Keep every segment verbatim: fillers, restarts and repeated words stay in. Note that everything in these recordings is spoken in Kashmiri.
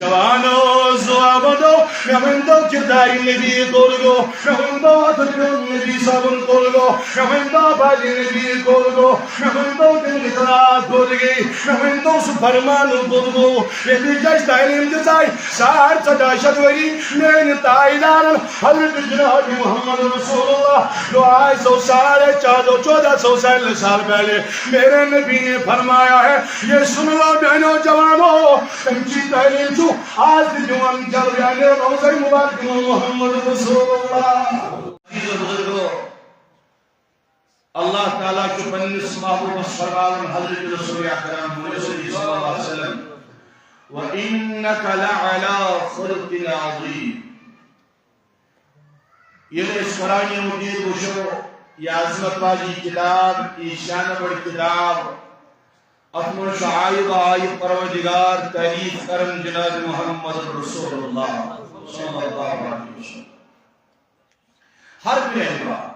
جوانو، زوابو، مےٚ ؤنۍ تو کردار نبی کوٚر گوٚو، مےٚ ؤنۍ تو اَتھٕ پیوٚن نبی صٲبُن کوٚر گوٚو، مےٚ ؤنۍ تو بالی نبی کوٚر گوٚو، مےٚ ؤنۍ تو تٔمۍ اقرار کوٚر گٔے، مےٚ ؤنۍ تو سُہ فرمان کوٚر گوٚو، ییٚمہِ جایہِ تعلیٖم دِژے ساڑ ژۄداہ شیٚتھ ؤری میٛانہِ تاجدارن حضرت جناب محمد رسول اللہ، جو آج سو ساڑھے چودہ، چودہ سو سال، سال پہلے میرے نبی نے فرمایا ہے، یہ سن لو میانو جوانو، تم کی تعلیم چھو آج دی دیوان جلویانے روزہ مبارک محمد رسول اللہ۔ عزیز و بزرگو، اللہ تعالیٰ چھُ پننِس محبوبس فرماوان حضرت رسول اکرم صلی اللہ علیہ وسلم، وَإِنَّكَ لَعَلَىٰ خُلُقٍ عَظِيمٍ۔ ییٚلہِ أسۍ قرآن مجید وٕچھو، یہِ عظمت واجی کتاب، یہِ شانہ بڑ کتاب، اتھ منٛز چھُ آیہِ بہ آیہِ پروردگار تعریف کران جناب محمد رسول اللہ صلی اللہ علیہ وسلم۔ ہر کُنہِ اعتبار،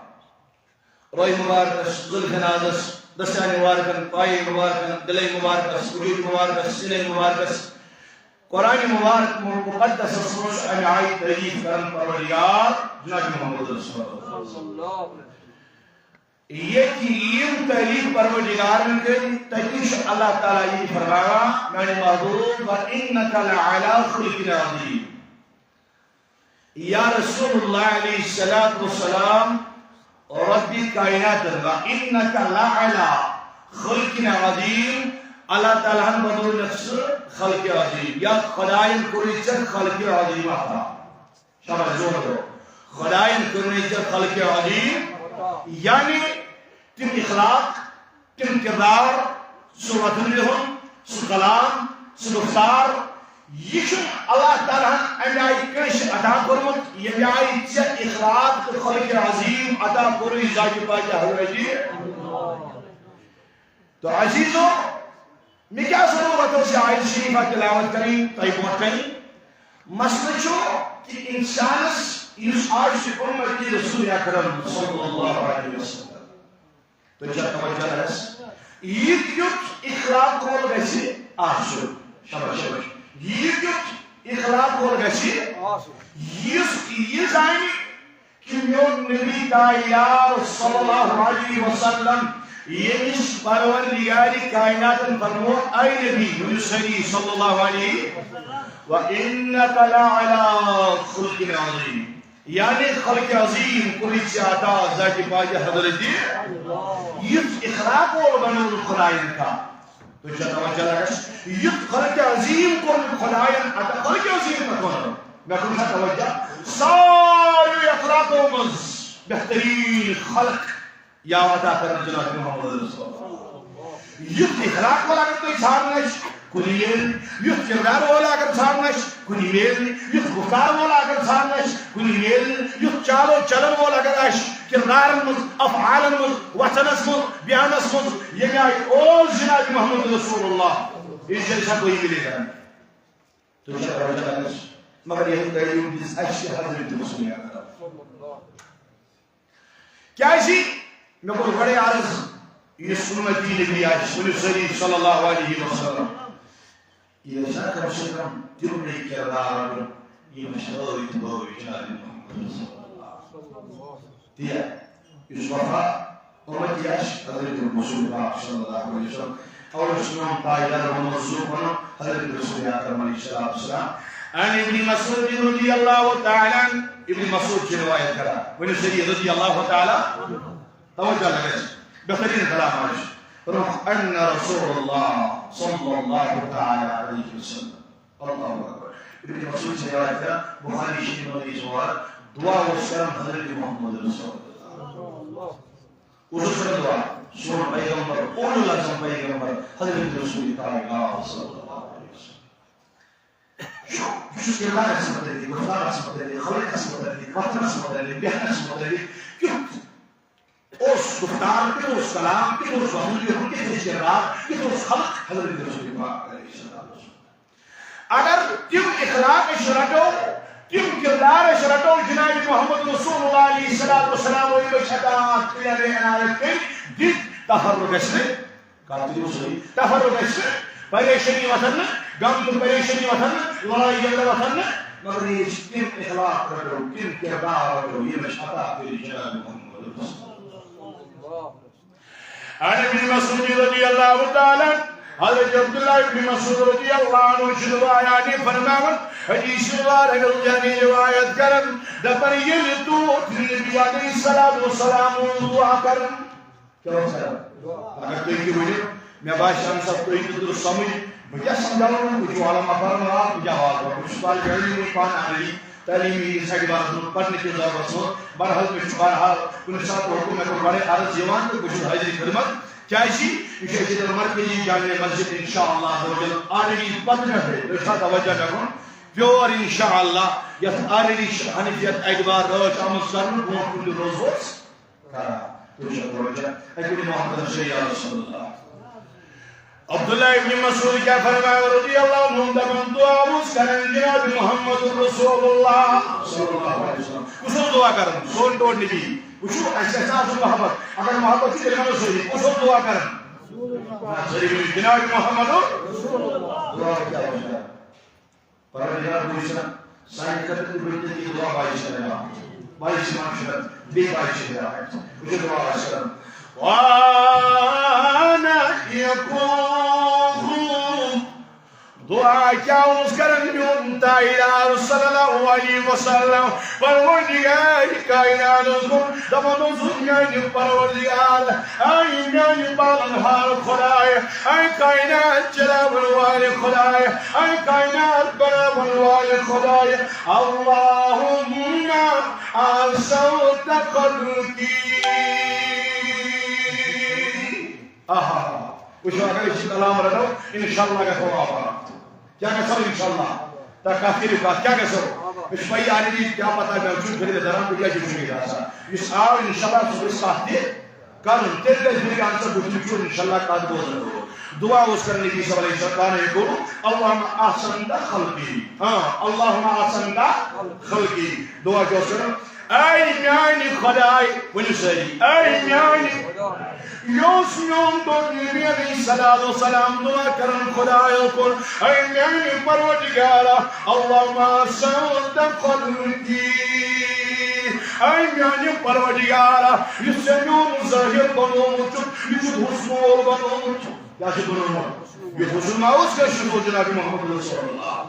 روے مبارکس، ذوالحنازس، دستیان مبارکن، پایے مبارکن، دلے مبارکس، وجود مبارکس، سینے مبارکس، قرآن مبارک مقدسس منٛز چھُ امہِ آیہِ تعریف کران پروردگار جناب محمد رسول اللہ۔ ییٚتہِ یِم تعریف پروردگارن کٔرۍ، تَتہِ چھُ اللہ تعالیٰ یی فرماوان، میانہِ محبوب، وَإِنَّكَ لَعَلَىٰ خُلُقٍ عَظِيمٍ۔ یا رسول اللہ علیہ الصلوۃ والسلام، رب کائنات، وَإِنَّكَ لَعَلَىٰ خُلُقٍ عَظِيمٍ، اللہ تعالیٰ ہن بنوونکھ ژٕ خلق عظیم، یا خداین کوٚرُے ژےٚ خلق عظیم عطا۔ شاباش، زور دو۔ خداین کوٚرُے ژےٚ خلق عظیم، یعنی تِم اخلاق، تِم کردار، سُہ وۄتھُن بِہُن، سُہ کلام، سُہ گُفتار، یہِ چھُنہٕ اللہ تعالیٰ ہن امہِ آیہِ کٲنٛسہِ عطا کوٚرمُت، ییٚمہِ آیہِ ژےٚ اخلاق تہٕ خلق عظیم عطا کوٚرُے ذاتِ پاکہِ حضرت۔ تو عزیزو، مےٚ کیٛاہ ضروٗرت ٲس یہِ آیت شریفہ تلاوت کرٕنۍ تۄہہِ برونٛٹھ کنہِ؟ مسلہٕ چھُ کہِ انسانس یُس آز چھُ اُمتی رسول اکرم صلی اللہ علیہ وسلم، تُہۍ چھا توجہ حظ؟ یہِ کیُتھ اخلاق وول گژھِ آسُن؟ شاباش، شاباش۔ یہِ کیُتھ اخلاق وول گژھِ آسُن۔ یُس یہِ زانہِ کہِ میون نبی کائنات صلی اللہ علیہ وسلم، ییٚمِس پروردگار کائناتن فرمو، اے نبی، ؤنِو سٲری صلی اللہ علیہ، وَإِنَّكَ لَعَلَىٰ خُلُقٍ عَظِيمٍ۔ یعنی خلق عظیم کوٚرُے ژےٚ عطا ذاتِ پاکہِ حضرت۔ یُتھ اخلاق وول بنووُن خدایَن کانٛہہ۔ تُہۍ چھا توجہ لگس؟ یُتھ خلق عظیم کوٚرُن خدایَن عطا، خلق عظیم کَتھ وَنو؟ مےٚ کوٚر چھا توجہ؟ ساروی اخلاقو منٛز بہتریٖن خلق یا عطا کرن جناب محمد رسول۔ یُتھ اخلاق وول اگر تُہۍ ژھانڈان آسہِ، کُنہِ میلہِ نہٕ۔ یُتھ کردار وول اگر ژھانڈان آسہِ، کُنہِ میلہِ نہٕ۔ یُتھ گُفتار وول اگر ژھانڈان آسہِ، کُنہِ میلہِ نہٕ۔ یُتھ چال و چلن وول اگر آسہِ، کردارن منٛز، افعالن منٛز، وۄتھنس منٛز، بیہنس منٛز، ییٚمہِ آیہِ اوس جناب محمد رسول اللہ، یہِ چھِ أسۍ ہٮ۪کو یہِ مِلے کران۔ تُہۍ چھِو توجہ کران؟ مگر ییٚلہِ تعلیٖم دِژ اَسہِ حضرت رسول اکرم۔ کیازِ؟ مےٚ کوٚر گۄڈَے عرض، یُس اُمتی نبی آسہِ، ؤنِو سٲری صلی اللہ علیہ وسلم، یہِ گژھِ نا کم سے کم تِمنٕے کردار رَٹُن، یِم اَسہِ رٲوۍ تہٕ بٲوۍ جناب محمد رسول اللہ۔ تہِ یُس وفا اُمتی آسہِ حضرت رسول پاک صلی اللہ علیہ وسلم، اور اس میں پائیدار محمد رسول پنُن حضرت رسول اکرم علیہ الصلوۃ والسلام۔ عن ابن مسعود رضی اللہ تعالیٰ عنہ، ابن مسعود چھِ روایت کران، ؤنِو سٲری رضی اللہ تعالیٰ، توجہ لگٲیِو، بہتریٖن کلام آسہِ۔ روح ان رسول اللہ صلی اللہ تعالیٰ علیہ وسلم۔ اللہ اکبر۔ ابن مسعود چھِ روایت کران، بخاری شریف منٛز یہِ چھِ روایت، دعا اوس کران حضرت محمد رسول اللہ۔ اوس کران دعا، سون پیغمبر، اولو العزم پیغمبر، حضرت رسول کائنات صلی اللہ علیہ وسلم۔ یہِ چھُ کردارس متعلق، گفتارس متعلق، خلقس متعلق، وطنس متعلق، بیہنس متعلق، کیُتھ اوس گفتار، کیُتھ اوس کلام، کیُتھ اوس وطن، کیُتھ اوس کردار، کیُتھ اوس خلق حضرت رسول پاک علیہ السلام۔ اگر تِم اخلاق أسۍ رٹو، تِم کردار أسۍ رٹو جناب محمد رسول اللہ علیہ الصلوۃ والسلام، یِم أسۍ ہٮ۪کان عنایت کٔرِتھ، دِتھ، تفرق گژھِ نہٕ، کتھ تہِ گوٚو صحیح، تفرق گژھِ نہٕ، پریشٲنی وۄتھن نہٕ، غم تہٕ پریشٲنی وۄتھن نہٕ، لڑایہِ جھگڑٕ وۄتھن نہٕ، مگر یہِ چھِ تِم اخلاق رٹو، تِم کردار رٹو، یِم اَسہِ عطا کٔرۍ جناب محمد۔ عن ابن مسعود رضی اللہ تعالیٰ عنہ، حضرت عبداللہ ابن مسعود رضی اللہ عنہ چھُ روایانی فرماوان، حدیث مبارک جانی روایت کران، دپان ییٚلہِ توت نبی علیہ الصلوۃ والسلام اوس دعا کران، کیٛاہ اوس کران؟ اگر تُہۍ تہِ ؤنِو، مےٚ باسہِ اَمہِ ساتہٕ تُہۍ تہِ تُلِو سمجھ، بہٕ کیٛاہ سمجھاوٕ وۄنۍ؟ بہٕ چھُس علم افرم آ، بہٕ کیٛاہ واتہٕ؟ بہٕ چھُس طالب علم، پانہٕ عملی تعلیمی سایڈ بارس منٛز، پرنہٕ کِس دورس منٛز۔ بہرحال، مےٚ چھُ بہرحال کُنہِ ساتہٕ حُکُم، مےٚ کوٚر گۄڈَے عرض یِوان تہٕ بہٕ چھُس حٲضِر خدمت۔ کیٛازِ؟ یہِ چھُ أسۍ ییٚتٮ۪ن مرکزی جامع مسجد، انشاءاللہ عز و جل، already پنٛداہ گھنٹے، تُہۍ چھا توجہ مےٚ کُن؟ Pure انشاءاللہ، یَتھ already حنفیت اعتبار رٲچھ آمٕژ کرنہٕ، برونٛٹھ کُن تہِ روزوس کران۔ تُہۍ چھِو توجہ؟ اَتہِ ؤنِو محمد رسول یا رسول اللہ۔ عبداللہ ابن مسعود کیٛاہ فرماوان رضی اللہ عنہ؟ دپان دعا اوس کران جناب محمد رسول اللہ صلی اللہ علیہ وسلم۔ کُس اوس دعا کران؟ سون ٹوٹھ نبی۔ وٕچھِو، اَسہِ گژھِ نہٕ آسُن محبت۔ اگر محبت چھُ، تیٚلہِ وَنو سٲری۔ کُس اوس دعا کران؟ نہ، سٲری ؤنِو، جناب محمد۔ دعا کیٛاہ اوس کران؟ پروردگار، بوٗزِو سا، سانہِ خٲطرٕ تہِ بٔنۍ تہٕ یہِ دعا باعث ہدایت۔ باعث مغفرت، بیٚیہِ باعث ہدایت۔ وٕچھِو دعا آسہِ کران۔ وَأَنَا يَكُونُ۔ دعا کیٛاہ اوس کران میون تاجدار صلی اللہ علیہ وسلم؟ پروردگار کائنات اوس گوٚمُت، دپان اوسُس، میانہِ پروردگار، اے میانہِ پالن ہار خدایا، اے کائنات چلاون والے خدایا، اے کائنات بناون والے خدایا، اللہم احسنت خلقی۔ آہا، وٕچھو، اگر أسۍ یہِ کلام رٹو، انشاءاللہ گژھو آباد۔ کیٛاہ گژھو انشاءاللہ؟ تۄہہِ کتھ کٔرِو کتھ، کیٛاہ گژھو؟ مےٚ چھُ پَیی already، کیٛاہ پتہ مےٚ چھُ پھِرِ دَران، بہٕ کیٛاہ چھُس وٕنہِ گژھان۔ یُس آو انشاءاللہ، سُہ گژھِ کتھ تہِ کرُن۔ تیٚلہِ گژھِ بیٚیہِ اَہَن سا بہٕ تہِ چھُس انشاءاللہ کتھ بوزان۔ دعا اوس کران نبی صلی اللہ علیہ وسلم، کانہ یقول، اللہم احسنت خلقی۔ ہاں، اللہم احسنت خلقی۔ دعا کیٛاہ اوس کران؟ اے میانہِ خداے، ؤنِو سٲری، اے میانہِ، یہِ اوس میون گۄڈٕ نبی علیہ الصلوۃ والسلام دعا کران خدایو کُن، اے میانہِ پروردگارا، اللہم احسنت خلقی، اے میانہِ پروردگارا، یُس ژےٚ میون ظٲہِر بنوومُت چھُکھ، یہِ چھُکھ حسن وول بنوومُت چھُکھ۔ کیٛاہ چھُ بنوومُت؟ یُتھ حسن ما اوس کٲنٛسہِ ہُنٛد جناب محمد رسول اللہ۔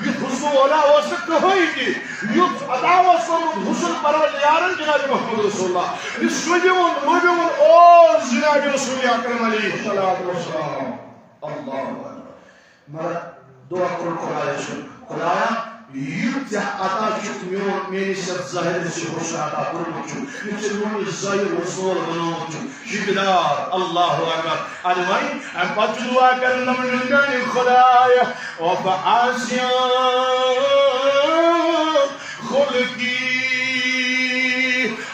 یُتھ حسن وولا اوس نہٕ کٕہٕنۍ تہِ۔ یُتھ عطا اوس کوٚرمُت حسن پروردگارن جناب محمد رسول اللہ۔ یُس شوٗبیوُن، ووٗبیوُن اوس جناب رسول اکرم علیہ الصلوۃ والسلام۔ اللہ اکبر۔ مگر دعا کوٚر خدایَس کُن، خدایا، یُتھ ژےٚ عطا چھُکھ میون، میٲنِس یَتھ ظٲہِرَس یہِ حسن عطا کوٚرمُت چھُکھ، یُتھ ژےٚ میون یہِ ظٲہِر حسن وول بنوومُت چھُکھ، شِکدار، اللہ اکبر۔ اَدٕ وۄنۍ اَمہِ پَتہٕ چھُ دعا کران، دَپان، میٛانہِ خدایا، او فَأَحْسِن خُلْقِی،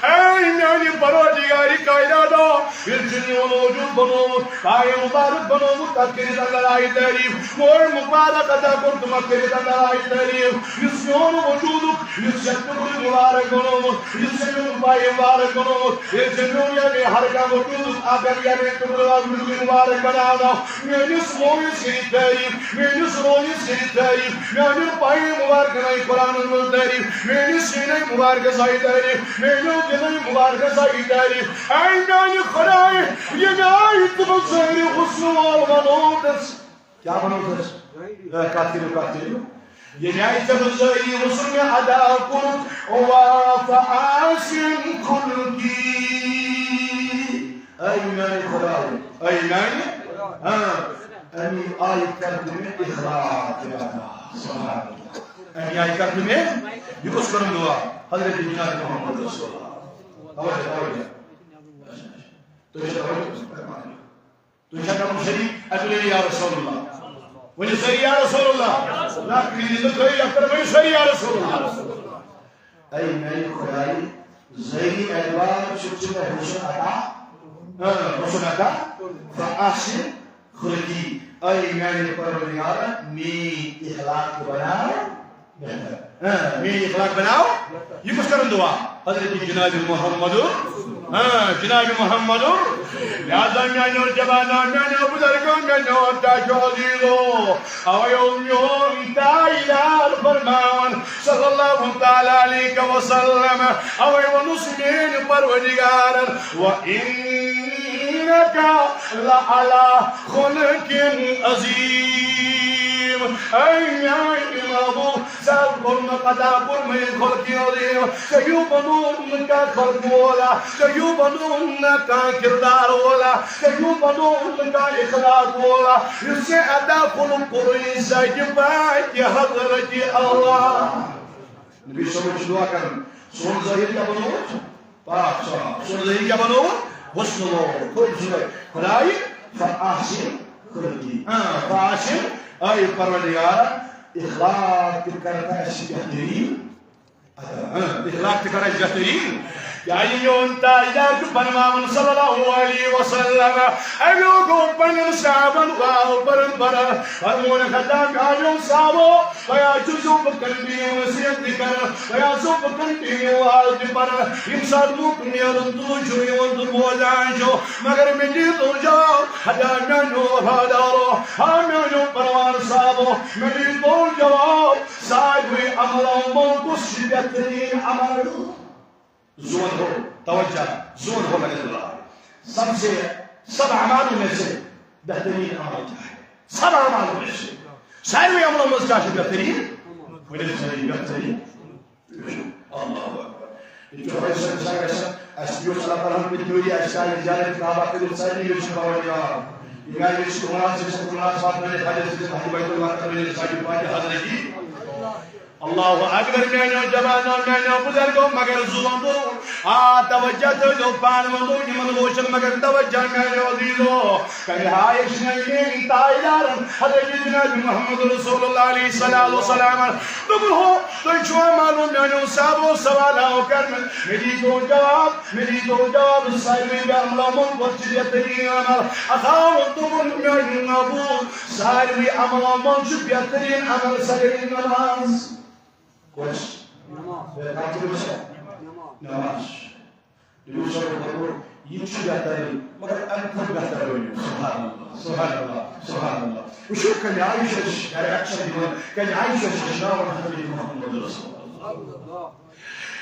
اے میٛانہِ پروردگارِ کائناتو، ییٚلہِ ژےٚ میون وجود بنوومُت، پایہِ مبارک بنوومُت، تَتھ کٔرِتھ اگر آیہِ تعریف، موج مبارک ادا کوٚر تہٕ مَتھ کٔرِتھ اگر آیہِ تعریف۔ یُس میون وجودُک، یُس ژےٚ ٹُکرٕ مبارک بنوومُت، یُس ژےٚ میون پایہِ مبارک بنوومُت، ییٚلہِ ژےٚ میون یعنی ہر کانٛہہ وجودُک اکھ اکھ یعنی ٹُکرٕ اکھ ٹُکرٕ مبارک بناونو، میٲنِس مویِس کٔرِتھ تعریف، میٲنِس رویِس کٔرِتھ تعریف، میانٮ۪ن پایہِ مبارکن آیہِ قرآنن منٛز تعریف، میٲنِس سیٖنَے مبارکس آیہِ تعریف، میٲنٮ۪و دِلَے مبارکس آیہِ تعریف۔ اے میانہِ خدایہِ، ییٚمہِ آیہِ ژٕ بہٕ ظٲہِر حسن وول بنووتس۔ کیٛاہ بنووتس؟ اے، کتھ کٔرِو، کتھ کٔرِو۔ ییٚمہِ آیہِ ژےٚ بہٕ ظٲہِر حسن مےٚ عطا کوٚرُتھ، او فَأَحْسِن خُلْقِی۔ اے میانہِ خدایہِ، اے میانہِ، ہاں، اَمی آیہِ کر تہٕ مےٚ اخلاق عطا۔ سبحان اللہ۔ اَمی آیہِ کر تہٕ مےٚ، یہِ کُس کرن دعا؟ حضرت جناب محمد رسول اللہ۔ توجہ، توجہ۔ تُہۍ چھِو توجہ؟ تُہۍ چھا کرُن شریٖک؟ اَتہِ ؤنِو یا رسول اللہ۔ ؤنِو سٲری یا رسول اللہ۔ نہ، کِہیٖنۍ نہٕ، تُہۍ یَتھ پٮ۪ٹھ ؤنِو سٲری یا رسول اللہ۔ اے میانہِ خدایہِ، ظٲہری اعتبار چھُ ژےٚ مےٚ حسن عطا، اۭں، حسن عطا، فَأَحْسِن خُلْقِی، اے میانہِ پروردگار، میٲنۍ اخلاق بناو بہتر۔ ہاں، میٲنۍ اخلاق بناو۔ یہِ کُس کرن دعا؟ حضرت جناب محمد، ہاں، جناب محمد۔ لہذا میانیو جوانو، میانیو بزرگو، میانیو ٹاٹھیو عزیزو، اوے اوس میون تاجدار فرماوان صلی اللہ تعالیٰ علیہ وسلم، اوے ووٚنُس میٲنۍ پروردگارن، وَإِنَّكَ لَعَلَىٰ خُلُقٍ عَظِيمٍ۔ اے میانہِ محبوب، ژےٚ کوٚر نہٕ عطا کوٚر مےٚ یہِ خلقِ عظیم۔ ژےٚ ہیوٗ بنووُم نہٕ کانٛہہ خلقِ اولا، ژےٚ ہیوٗ بنووُم نہٕ کانٛہہ کردار اولا، ژےٚ ہیوٗ بنووُم نہٕ کانٛہہ اخلاق اولا۔ یُس ژےٚ عطا خلق کوٚرُے، سُہ چھِ پاکِ حضرتِ اللہ۔ نبی صٲبن چھِ دعا کران، سون ظٲہِر کیٛاہ بنووُتھ؟ پاک صاف۔ سون ظٲہِر کیٛاہ بنووُتھ؟ حسن و خوٗبصوٗرت۔ خدایہِ، فَأَحْسِنْ خُلُقِي۔ آ، فَأَحْسِنْ، اے پروردگار، اخلاق تہِ کر تہٕ اَسہِ بہتریٖن۔ اچھا، ہاں، اخلاق تہِ کر اَسہِ بہتریٖن۔ کیٛازِ میون تاجدار چھُ فرماوان صلی اللہ علیہ وسلم، اَمیُک گوٚو پننٮ۪ن صحابن واو پرن پرن۔ فرمون خطا میانیو صحابو، تۄہہِ آسیو بہٕ کنٹینیو نصیحت تہِ کران، تۄہہِ آسیو بہٕ کنٹینیو واز تہِ پران۔ ییٚمہِ ساتہٕ موقعہٕ میلان تُلان چھُ یِوان تہٕ بوزان چھُ، مگر مےٚ دیٖتو جواب، ہتا میانیو وفادارو، ہا میانیو پروان صاحبو، مےٚ دیٖتو جواب، ساروٕے عملو منٛز کُس چھُ بہتریٖن عمل؟ زون ہو، توجہ، زون ہو میرے دلال۔ سب سے، سب اعمالوں میں سے بہترین عمل کیا ہے؟ سب اعمالوں میں سے، ساروٕے عملو منٛز کیا چھُ بہتریٖن؟ ؤنِو سٲری بہتریٖن۔ اللہ اکبر۔ یہِ چھُ ہمیں سنسار گژھان، اَسہِ یُس اللہ تعالیٰ ہن کٔرِتھ یوٗری اَسہِ آیہِ زیارت کعبہ کٔرِتھ سارنٕے یوٚت چھِ پروردگار۔ یہِ گژھِ ییٚتہِ چھِ عمرہ، أسۍ چھِ عمرہ واتنٲوِتھ حجس، أسۍ چھِ حج بیت اللہ کرنٲوِتھ، أسۍ چھِ پاکِ حضرتی۔ اللہ اکبر، میانیو جوانو، میانیو بزرگو، مگر زوندو، آ، توجہ تھٲیزیو پانہٕ وندو یِمن لوچن، مگر توجہ میانیو عزیزو، کمہِ ہایہِ چھِ میٲنۍ تاجدارن حضرت جناب محمد رسول اللہ علیہ الصلوۃ والسلام۔ دوٚپُن ہو، تۄہہِ چھُوا معلوم میانیو صحابو سوال آو کرنہٕ، مےٚ دیٖتو جواب، مےٚ دیٖتو جواب، ساروٕے عملو منٛز کۄس چھِ بہتریٖن عمل؟ اتھ آو دوٚپُن میانہِ محبوب، ساروٕے عملو منٛز چھُ بہتریٖن عمل سۄ گٔے نماز۔ کۄس؟ نماز۔ بہتریٖن چھےٚ؟ نماز۔ نبی صٲب فرموو، یہِ تہِ چھُ بہتریٖن، مگر اَمہِ کھۄتہٕ بہتر ؤنِو۔ سبحان اللہ، سبحان اللہ، سبحان اللہ۔ وٕچھِو، کَمہِ آیہِ چھُ اَسہِ ڈایریکشن دِوان، کَمہِ آیہِ چھُ اَسہِ ہیٚچھناوان حضرت محمد رسول اللہ۔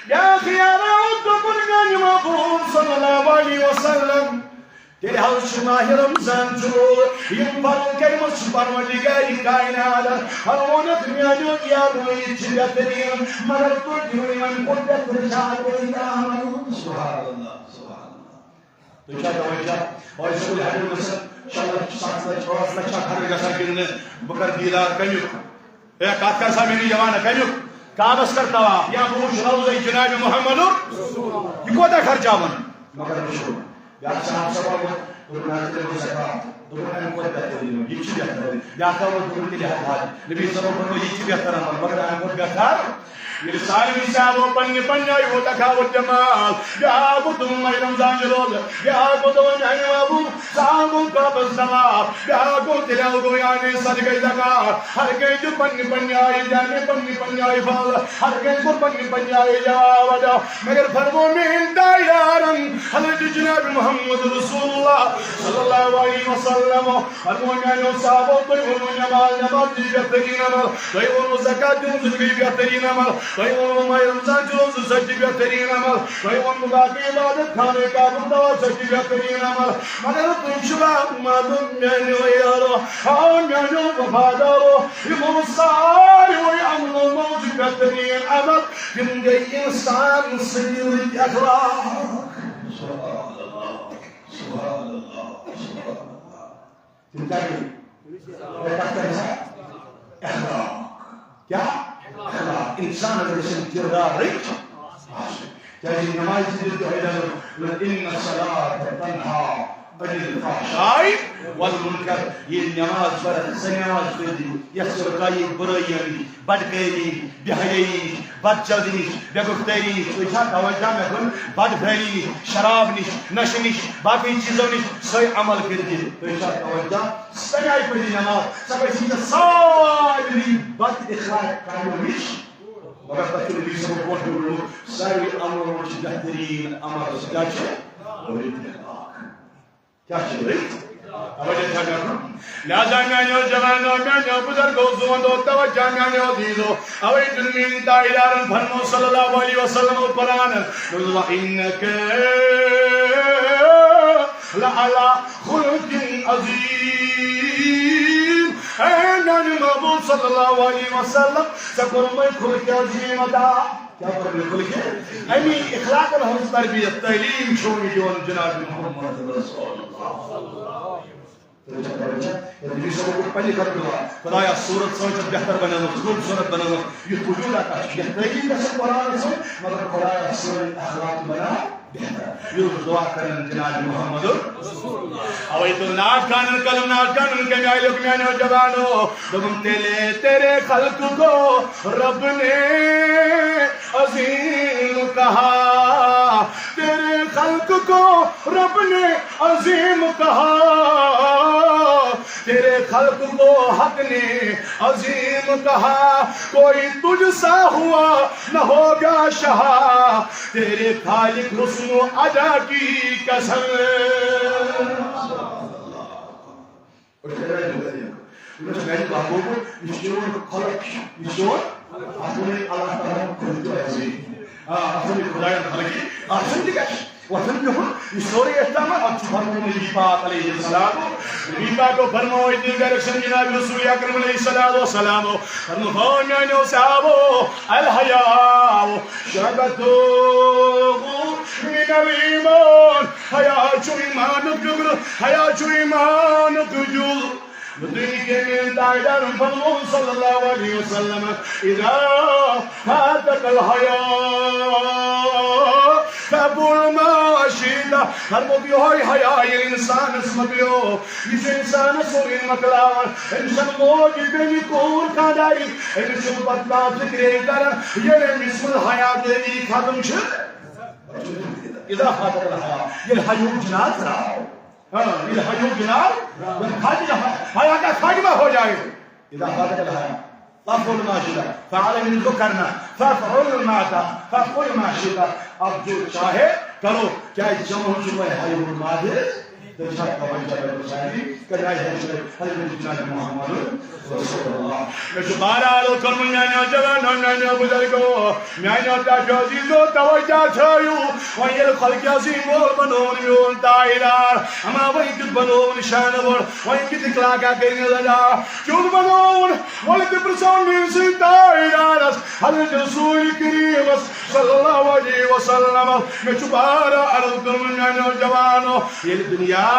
بیٛاکھ یارا اوس دوٚپُن، میٛانہِ محبوب صلی اللہ علیہ وسلم، تیٚلہِ حظ چھُ ماہِ رمضان چھُ روزٕ، یِم فرض کٔرمٕژ چھِ پروردگارِ کائنات۔ فرموونکھ، میٛانیو یارو، یہِ چھِ بہتریٖن، مگر تُہۍ دِیِو یِمن کُن بہتر جاے، بیٚیہِ کانٛہہ عمل۔ سبحان اللہ، سبحان اللہ۔ تُہۍ چھا توجہ؟ وۄنۍ چھُ یہِ ہیوٚن گژھان، شےٚ لَچھ، سَتھ لَچھ، ٲٹھ لَچھ چھا خرٕچ گژھان کِنہٕ نہٕ؟ بہٕ کَرٕ دیٖدار کَمیُک؟ ہے، کَتھ کَر سا میٛانہِ جوانہ، کَمیُک؟ کعبَس کَر طواف، یا بہٕ وٕچھِ روضَے جِنابِ محمدُک۔ یہِ کوتاہ خرچاوَن؟ مگر وٕچھِو، بیٛاکھ صاحب صٲب آو، دوٚپُن، "حضرت، یہِ گوٚو زکات۔" دوٚپُن، "اَمہِ کھۄتہٕ بہتر دِمو، یہِ تہِ چھُ بہتر۔" بیٛاکھ آو، دوٚپُن، "تیٚلہِ ہٮ۪کہٕ حج۔" نبی صٲبَن فرموو، "یہِ تہِ چھُ بہتر عمل، مگر اَمہِ کھۄتہٕ بہتر۔" ییٚلہِ سارنٕے صحابو پننہِ پننہِ آیہِ ووت اکھ آوُت جماعت، بیٛاکھ گوٚو دوٚپُن ماہِ رمضان چھُ روزٕ، بیٛاکھ گوٚو دوٚپُن میٛانہِ محبوب، صحابو کعبس طواف، بیٛاکھ گوٚو تیٚلہِ گوٚو یعنی صدقے زکات۔ ہر کٲنٛسہِ دیُت پننہِ پننہِ آیہِ جامع، پننہِ پننہِ آیہِ پھل، ہر کٲنٛسہِ کوٚر پننہِ پننہِ آیہِ جواب ادا۔ مگر فرموو میٛٲنۍ تاجدارن حضرت جناب محمد رسول اللہ صلی اللہ علیہ وسلم، فرموو میٛانیو صحابو، تُہۍ ؤنِو نماز، نماز چھِ بہتریٖن عمل۔ تۄہہِ ووٚنوُ زکات دیُن، سُہ چھُ بہتریٖن عمل۔ تۄہہِ ووٚنوُ ماہِ رمضان چھُ روزُن، سُہ تہِ بہتریٖن عمل۔ تۄہہِ ووٚنوُ باقٕے عبادت خانہٕ کعبُک طواف، سُہ تہِ بہتریٖن عمل۔ مگر تُہۍ چھِوا معلوم میٛانیو یارو، ہا میٛانیو وفادارو، یِمو ساروٕے عملو منٛز چھُ بہتریٖن عمل، تِم گٔے اِنسان سٕنٛدۍ رٕتۍ اخلاق۔ سبحان اللہ، سبحان اللہ، سبحان اللہ۔ تِم کیٛاہ گٔے؟ تۄہہِ کَتھ کَرِ سا؟ اخلاق۔ کیٛاہ؟ اخلاق۔ اِنسانَس گژھن کِردارٕکۍ آسٕنۍ۔ کیٛازِ نمازِ دِژ دۄہَے دَپان، "إِنَّ الصَّلَاةَ تَنْهَىٰ عَنِ الْفَحْشَاءِ وَالْمُنْكَرِ۔" یہِ نماز پَرَن، سۄ نماز پٔرِو، یۄس رُکاوِ بُرٲیی نِش، بدکٲری نِش، بے حیٲیی نِش، بدچلنی نِش، بے گفتٲری نِش۔ تُہۍ چھا توجہ مےٚ کُن؟ بدفعلی نِش، شراب نِش، نشہٕ نِش، باقٕے چیٖزو نِش، سۄے عمل کٔرِتھ۔ تُہۍ چھا توجہ؟ سۄ کَمہِ آیہِ پٔرِ نماز؟ سۄ گژھِ یہِ سارنٕے بد اخلاق کامٮ۪و نِش۔ مگر تۄہہِ چھُ نبی صٲبَن برونٛٹھ کُن ووٚنمُت، ساروٕے عملو منٛز چھِ بہتریٖن عمل۔ سُہ کیٛاہ چھُ؟ کیٛاہ چھِ أتھۍ؟ توجہ چھا کرُن؟ لہذا میٛانیو جوانو، میٛانیو بُزرگو، زوندو، توجہ میٛانیو عزیزو، اوے دیُت میٛٲنۍ تاجدارن فرمو صلی اللہ علیہ وسلم قرآنس، دوٚپُن، "وَإِنَّكَ لَعَلَىٰ خُلُقٍ عَظِيمٍ"۔ اے میٛانہِ محبوب صلی اللہ علیہ وسلم، ژےٚ کوٚرمَے خلقِ عظیم عطا۔ کیٛاہ کوٚرمَے خلقِ؟ اَمی اخلاقن ہٕنٛز تربیت، تعلیٖم چھُ یہِ دِوان جناب محمد رسول اللہ۔ تُہۍ چھا پَران چھا؟ ییٚلہِ نبی صٲبَن کوٚر پنٛنہِ خٲطرٕ دُعا، "خۄدایا، صوٗرت سٲنۍ چھِ بہتر بنٲومٕژ، خوٗبصوٗرت بنٲومٕژ، یُتھ وجوٗد آسہِ، یَتھ تعلیٖم گژھِ قرآنَس منٛز، مگر خۄدایا، سٲنۍ اخلاق بناو بہتر۔" یُتھ دُعا کرن جناب محمد۔ اوے تو ناٹ خانن قلم، ناٹ خانن کمہِ آیہِ لیوٚکھ میٛانیو جوانو؟ دوٚپُن، "تیرے، تیرے خلق کو رب نے عظیم کہا، تیرے خلق کو رب نے عظیم کہا، تیرے خلق کو حق نے عظیم کہا، کوئی تجھ سا ہوا نہ ہوگا شہا، تیرے خالق حسن و ادا کی قسم۔" أسۍ چھِ میٛانہِ محبوبہٕ، یہِ چھُ چون خلق، یہِ چھُ چون، اَتھ ووٚنُے اللہ تعالیٰ ہَن خلقِ عظیم۔ آ، اَتھ ووٚنُے خۄدایَن خلقِ عظیم تہِ گژھِ وۄتھُن بِہُن، یہِ سورُے یَتھ تام، اَتھ چھُ فرمومُت نبی پاک علیہ السلام۔ نبی پاکو فرموو أتۍ ڈائریکشن جناب رسول اکرم علیہ الصلوۃ والسلام، فرموو، میٛانیو صحابو، الحیاء شعبۃ من الایمان، حیا چھُ ایمانُک ٹُکڑٕ، حیا چھُ ایمانُک جُز۔ یُتھُے کہِ میٛٲنۍ تاجدارن فرموو صلی اللہ علیہ وسلم، اذا فاتک الحیا فقل ما شئت، فرموو یِہوٚے حیا ییٚلہِ اِنسانس مۄکلیو، یہِ چھُ اِنسانس سورُے مۄکلاوان، أمِس چھَنہٕ موج، بیٚنہِ، کوٗر، خانٛداری، أمِس چھُنہٕ پتہٕ کانٛہہ فِکرے تران، ییٚلہِ أمِس منٛز حیادٲری ختم چھِ۔ اذا فاتک الحیا، ییٚلہِ حیاہُک جناز درٛاو۔ ہاں، اذا حیاہُک جناز، ییٚلہِ خاتمہ، حیا کا خاتمہ ہو جائے۔ اذا فاتک الحیا، فافعل ما شئت، فعل من ذکرنا، فافعل ما تا، فافعل ما شئت۔ اب جو چاہے کرو، کیا جمع ہو چکا ہے حیاہُک مادر؟ تہٕ چھا توجہ کرو ساری، کداے ہے حضرت جناب محمد رسول اللہ۔ مےٚ چھُ بہرحال کوٚرمُت میٛانیو جوانو، میٛانیو بُزرگو، میٛانیو ٹاٹھیو عزیزو، توجہ تھٲیِو۔ وۄنۍ ییٚلہِ خلقِ عظیم وول بنووُن میون تاجدار، اما وۄنۍ کیُتھ بنووُن شانہٕ وول، وۄنۍ کیُتھ اخلاقا کٔرِنَس ادا، کیُتھ بنووُن، وۄنۍ تہِ پرٛژھو میٛٲنۍ سٕے تاجدارس، حضرت رسول کریمس صلی اللہ علیہ وسلم۔ مےٚ چھُ بارا عرض کوٚرمُت میٛانیو جوانو، ییٚلہِ دُنیاہَس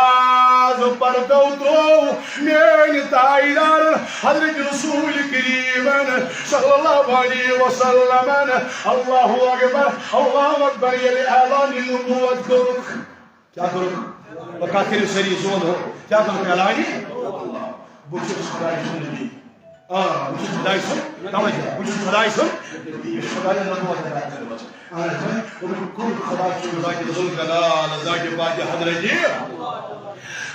پردو ترٛوو میٛانہِ تاجدارن حضرت رسول کریمن صلی اللہ علیہ وسلمن، اللہ اکبر، اللہ اکبر، ییٚلہِ اعلانِ نبوت کوٚرُکھ۔ کیٛاہ کوٚرُکھ؟ وۄنۍ کَتھ کٔرِو سٲری زون ہو۔ کیٛاہ کوٚرُکھ اعلانِ؟ بہٕ چھُس خۄداے سُنٛد نبی۔ آ، بہٕ چھُس خۄداے سُنٛد، توجہ، بہٕ چھُس خۄداے سُنٛد، یہِ چھُ خۄدایَن نبوت عطا کٔرمٕژ۔ اہن حظ، وۄنۍ کُن خۄدا چھُ ذاتِ ذوالجلال، ذاتِ پاکِ حضرتی۔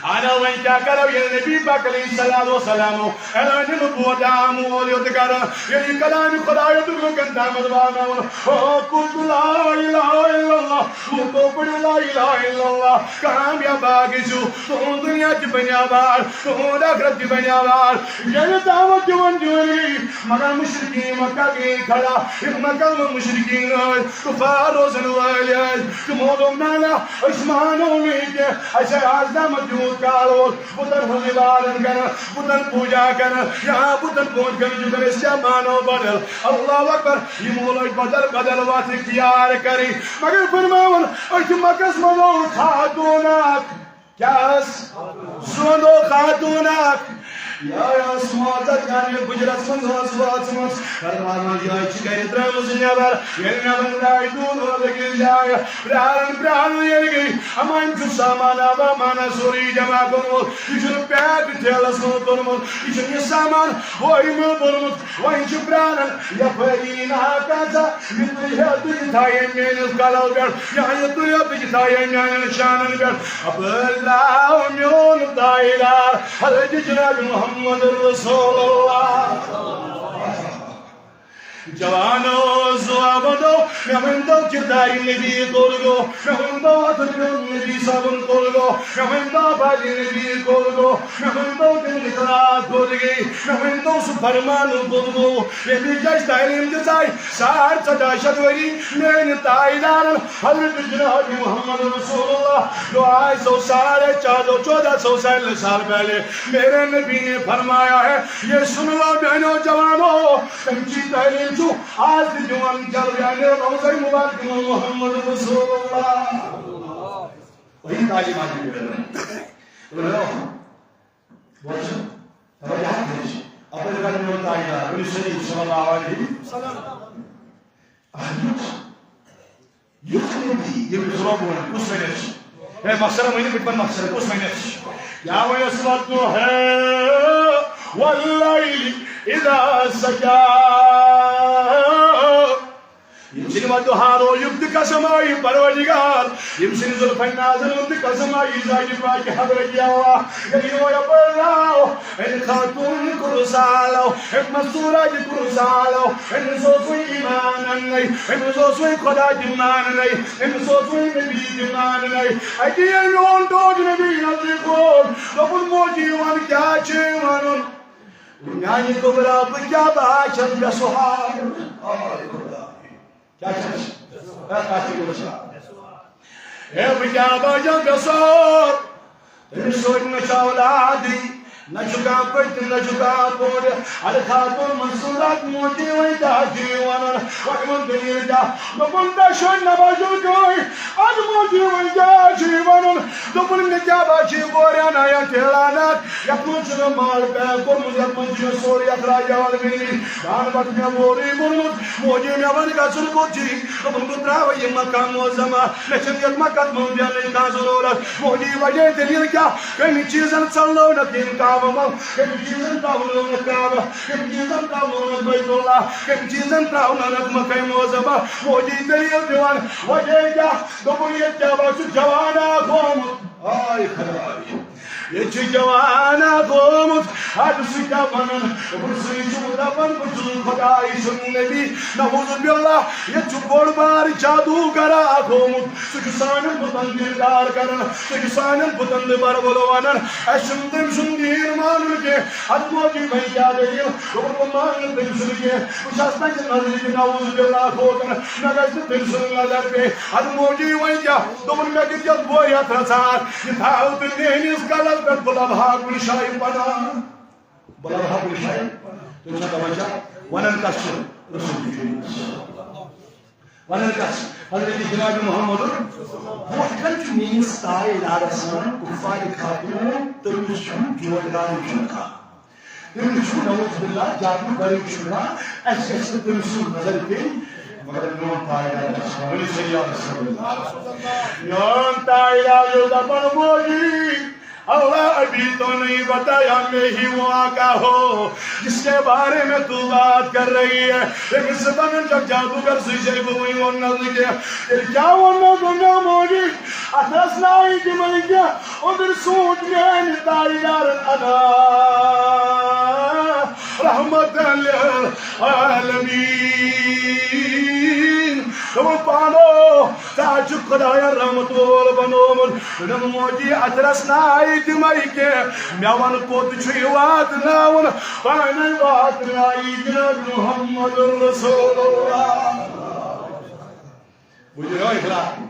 اہن، وۄنۍ کیٛاہ کَرو، ییٚلہِ نبی پاک علیہ الصلوۃ والسلام اعلانِ نبوت آمُت یوٚت کَرُن، ییٚلہِ یہِ کلامِ خۄدایَس لُکَن تامَتھ واتناوُن، او، قُلْتُ لا الہ الا اللہ، لوٗکو پٔرِو لا الہ الا اللہ، کامیاب باقٕے چھُو، تُہُنٛد دُنیا تہِ بنیٛاو بار، تُہُنٛد ٲخرت تہِ بنیٛاو بار۔ ییٚلہِ دعوت دِوان دِوان گٔے، مگر مُشرِکیٖن مکہ گٔے کھڑا۔ یِم مکہ منٛز مُشرِکیٖن ٲسۍ، کُفار روزن وٲلۍ ٲسۍ، تِمو دوٚپ، "نہ، نہ، أسۍ مانو نہٕ یہِ کینٛہہ۔ اَسہِ آے آز تامَتھ تیوٗت کال ووت، بُتَن ہٕنٛز عبادت کران، بُتَن پوٗجا کران، یا بُتَن پوٗجا کران، یوٗتاہ أسۍ کیٛاہ مانو بدل؟" اللہ اکبر۔ یِمو لٲج بدل بدل وَتھ اختیار کَرٕنۍ۔ مگر فرماوُن، أتھۍ مکس منٛز اوس خاتوٗن اکھ۔ کیٛاہ ٲس؟ زوندو خاتوٗن اکھ۔ یہِ ٲس معزز جامع حُجرس منٛز ٲس وٲژمٕژ۔ فرماوان، یہِ چھِ گرِ درٛامٕژ نٮ۪بر۔ ییٚلہِ نٮ۪بر درٛاے، دوٗر روز أکِس جایہِ۔ پرٛاران پرٛاران ییٚلہِ گٔے، اَما أمۍ چھُ سامان آبا مانا سورُے جمع کوٚرمُت۔ یہِ چھُنہٕ پیک ٹھیلس منٛز کوٚرمُت۔ یہِ چھُنہٕ یہِ سامان بوہہِ منٛز بوٚرمُت۔ وۄنۍ چھِ پرٛاران یپٲری ناکہ ژا، یہِ تُلہِ ہا تہٕ یہِ تھایہِ میٛٲنِس کلس پٮ۪ٹھ، یا یہِ تُلہِ ہا تہٕ یہِ تھایہِ میٛانٮ۪ن شانن پٮ۪ٹھ۔ اپٲرۍ درٛاو میون تاجدار حضرت جناب محمد رسول اللہ۔ جوانو، زوابدو، مےٚ ؤنۍ تو کردارِ نبی کوٚر گوٚو، مےٚ ؤنۍ تو اَتھٕ پیوٚن نبی صٲبُن کوٚر گوٚو، مےٚ ؤنۍ تو بالِ نبی کوٚر گوٚو، مےٚ ؤنۍ تو تٔمۍ اِقرار کوٚر گٔے، مےٚ ؤنۍ تو سُہ فرمان کوٚر گوٚو، ییٚمہِ جایہِ تعلیٖم دِژے ساڑ ژۄداہ شیٚتھ ؤری میٛانہِ تاجدارن حضرت جناب محمد رسول اللہ، جو آج سو ساڑھے چودہ، چودہ سو سال، سال پہلے میرے نبی نے فرمایا ہے، یہ سن لو میانو جوانو، تم کی تعلیم چھو آج دی دیوان جل یعنی روزہ مبارک محمد رسول اللہ۔ وہی تعلیم آج بھی مل رہی ہے۔ بوجھ، توجہ کٔرِو۔ اَپٲرۍ کَرِ میون تاجدار، ؤنِو صلی اللہ علیہ وسلم۔ اہن حظ۔ یُتھ نبی، ییٚمِس رۄب ووٚن، کُس ؤنِتھ چھُ؟ ہے، مۄخصرا ؤنِو، بہٕ تہِ وَنہٕ مۄخصرا، کُس ؤنِتھ چھُ؟ یا وَنٮ۪س وَالضُّحَىٰ وَاللَّيْلِ إِذَا سَجَىٰ۔ ییٚمہِ سٕنٛدِ وَالضُّحَىٰ رویُک تہِ قسم آیہِ پروردگار، ییٚمہِ سٕنٛدِ زُلفَے نازن ہُنٛد تہِ قسم آیہِ ذاتِ پاکِ حضرت اللہ۔ ییٚلہِ یورٕ یَپٲرۍ آو، أمۍ خاتوٗن کوٚر سالو، أمۍ مستوٗرا تہِ کوٚر سالو، أمِس اوس وۄنۍ ایمان اَننَے، أمِس اوس وۄنۍ خۄدا تہِ ماننَے، أمِس اوس وۄنۍ نبی تہِ ماننَے۔ اَتہِ ییٚلہِ میون ٹوٹھ نبی نزدیٖک ووت، دوٚپُن، موجی وَن کیٛاہ چھُے وَنُن؟ میانہِ کبرا بہٕ کیٛاہ بہٕ آسن بے سہار۔ آے خدا۔ کیٛاہ چھَس؟ اے کَتھ چھِ گژھان؟ اے بہٕ کیٛاہ بہٕ آسن بے سہار؟ تٔمِس سۭتۍ نہ چھُ اولادٕے، نہ چھُ کانٛہہ پٔتۍ، نہ چھُ کانٛہہ بوٚڑ۔ اَدٕ خاتوٗن منصوٗرات موجی وۄنۍ کیٛاہ چھِ وَنان؟ وۄنۍ ووٚن دٔلیٖل کیٛاہ؟ دوٚپُن، دۄشوٕنۍ نمازن گٔے۔ اَدٕ موجی وۄنۍ کیٛاہ چھِ وَنان؟ دوٚپُن، مےٚ کیٛاہ باسہِ یہِ بوریا نایا ٹھیلانات، یَتھ منٛز چھُ مےٚ مال پیک کوٚرمُت، یَتھ منٛز چھُ مےٚ سورُے اَخراج جوان میٖری۔ دان بَتہٕ مےٚ وورُے بوٚرمُت۔ موجی مےٚ وَن گژھُن کوٚت چھُے؟ دوٚپُن، بہٕ ترٛاوٕ یہِ مکان معظمہ۔ مےٚ چھَنہٕ یَتھ مکَس منٛز بیٚہنٕچ کانٛہہ ضروٗرت۔ موجی وجہ دٔلیٖل کیٛاہ؟ کَمہِ چیٖزَن ژَلنٲونَکھ یِم کعبہٕ منٛز؟ کَمہِ چیٖزَن ترٛاونٲونَکھ کعبہٕ؟ کَمہِ چیٖزَن ترٛاونٲونَکھ بیت اللہ؟ کَمہِ چیٖزَن ترٛاونٲونَکھ مکہ معظمہ؟ موجی دٔلیٖل دِوان۔ وجہ کیٛاہ؟ دوٚپُن، ییٚتہِ کیٛاہ باسہِ جوان اَکھ آمُت؟ آے خداے۔ ییٚتہِ چھُ جوان اکھ آمُت، اَدٕ سُہ کیٛاہ وَنان؟ دوٚپُن، سُے چھُ دَپان، بہٕ چھُس خۄداے سُنٛد نبی۔ نعوذ باللہ، ییٚتہِ چھُ بوٚڑ بار جادوٗگرا اکھ آمُت۔ سُہ چھُ سانٮ۪ن بُتَن دیٖدار کران، سُہ چھُ سانٮ۪ن بُتَن دِ بربل وَنان۔ اَسہِ چھُنہٕ تٔمۍ سُنٛد دیٖن مانُن کینٛہہ۔ اَدٕ موجی بھائی، کیٛاہ دٔلیٖل؟ دوٚپُن، بہٕ مانہٕ نہٕ تٔمۍ سُنٛد کینٛہہ۔ بہٕ چھَس تَتہِ نظرِ کہِ نعوذ باللہ کھوژان، مےٚ گژھِ نہٕ تٔمۍ سٕنٛز نظر پیٚنۍ۔ اَدٕ موجی وۄنۍ کیٛاہ؟ دوٚپُن، مےٚ کِتھ کٔنۍ بورِ اَتھ رَژھار؟ یہِ تھاو تہٕ میٛٲنِس کَلَس پٮ۪ٹھ، بہٕ لَبہٕ ہا کُنہِ جایہِ پَناہ۔ بہٕ لَبہٕ ہا کُنہِ جایہِ۔ تُہۍ چھا دَپان کیٛاہ؟ وَنان کَس چھُ؟ رسول کریم۔ وَنان کَس چھُ؟ حضرت جناب محمد۔ وۄتھ کَن چھُ میٛٲنِس تاج دارَس وَنان، کُفارِ خاتوٗن، تٔمِس چھُنہٕ جوڑ دارٕے چھُنہٕ کانٛہہ۔ تٔمِس چھُ نعوذ باللہ جادو گرٕے چھُ کانٛہہ، اَسہِ گژھِ نہٕ تٔمۍ سُنٛد نظر پیٚنۍ، مگر میون تاج دار چھُ وَنان، صلی اللہ علیہ وسلم۔ میون تاج دار چھُ دَپان، موجی، اللہ ابھی تو نہیں بتایا، میں ہی وہ آقا ہو جس کے بارے میں تو بات کر رہی ہے۔ تٔمِس چھِ وَنان، جب جادوگر سُہ چھُ بہٕ وۄنۍ وَنہٕ نہٕ کینٛہہ۔ تیٚلہِ کیٛاہ وَنہٕ بہٕ مےٚ موجی؟ اَتھ ٲس ناوٕے تِمَن کینٛہہ۔ اوٚدُر سوٗنٛچ میٛانہِ تاج دارَن ادا رحمتاً للعالمین۔ دوٚپُن، پانو، ژٕ حظ چھُکھ خۄدایَن رحمت وول بنوومُت۔ دوٚپُن، موجی، اَتھ رَژھ ناوٕے تِمَے کینٛہہ۔ مےٚ وَن کوٚت چھُ یہِ واتناوُن؟ پانَے واتناوِ جناب محمد رسول اللہ۔ بوٗزِو، اے اخلاق۔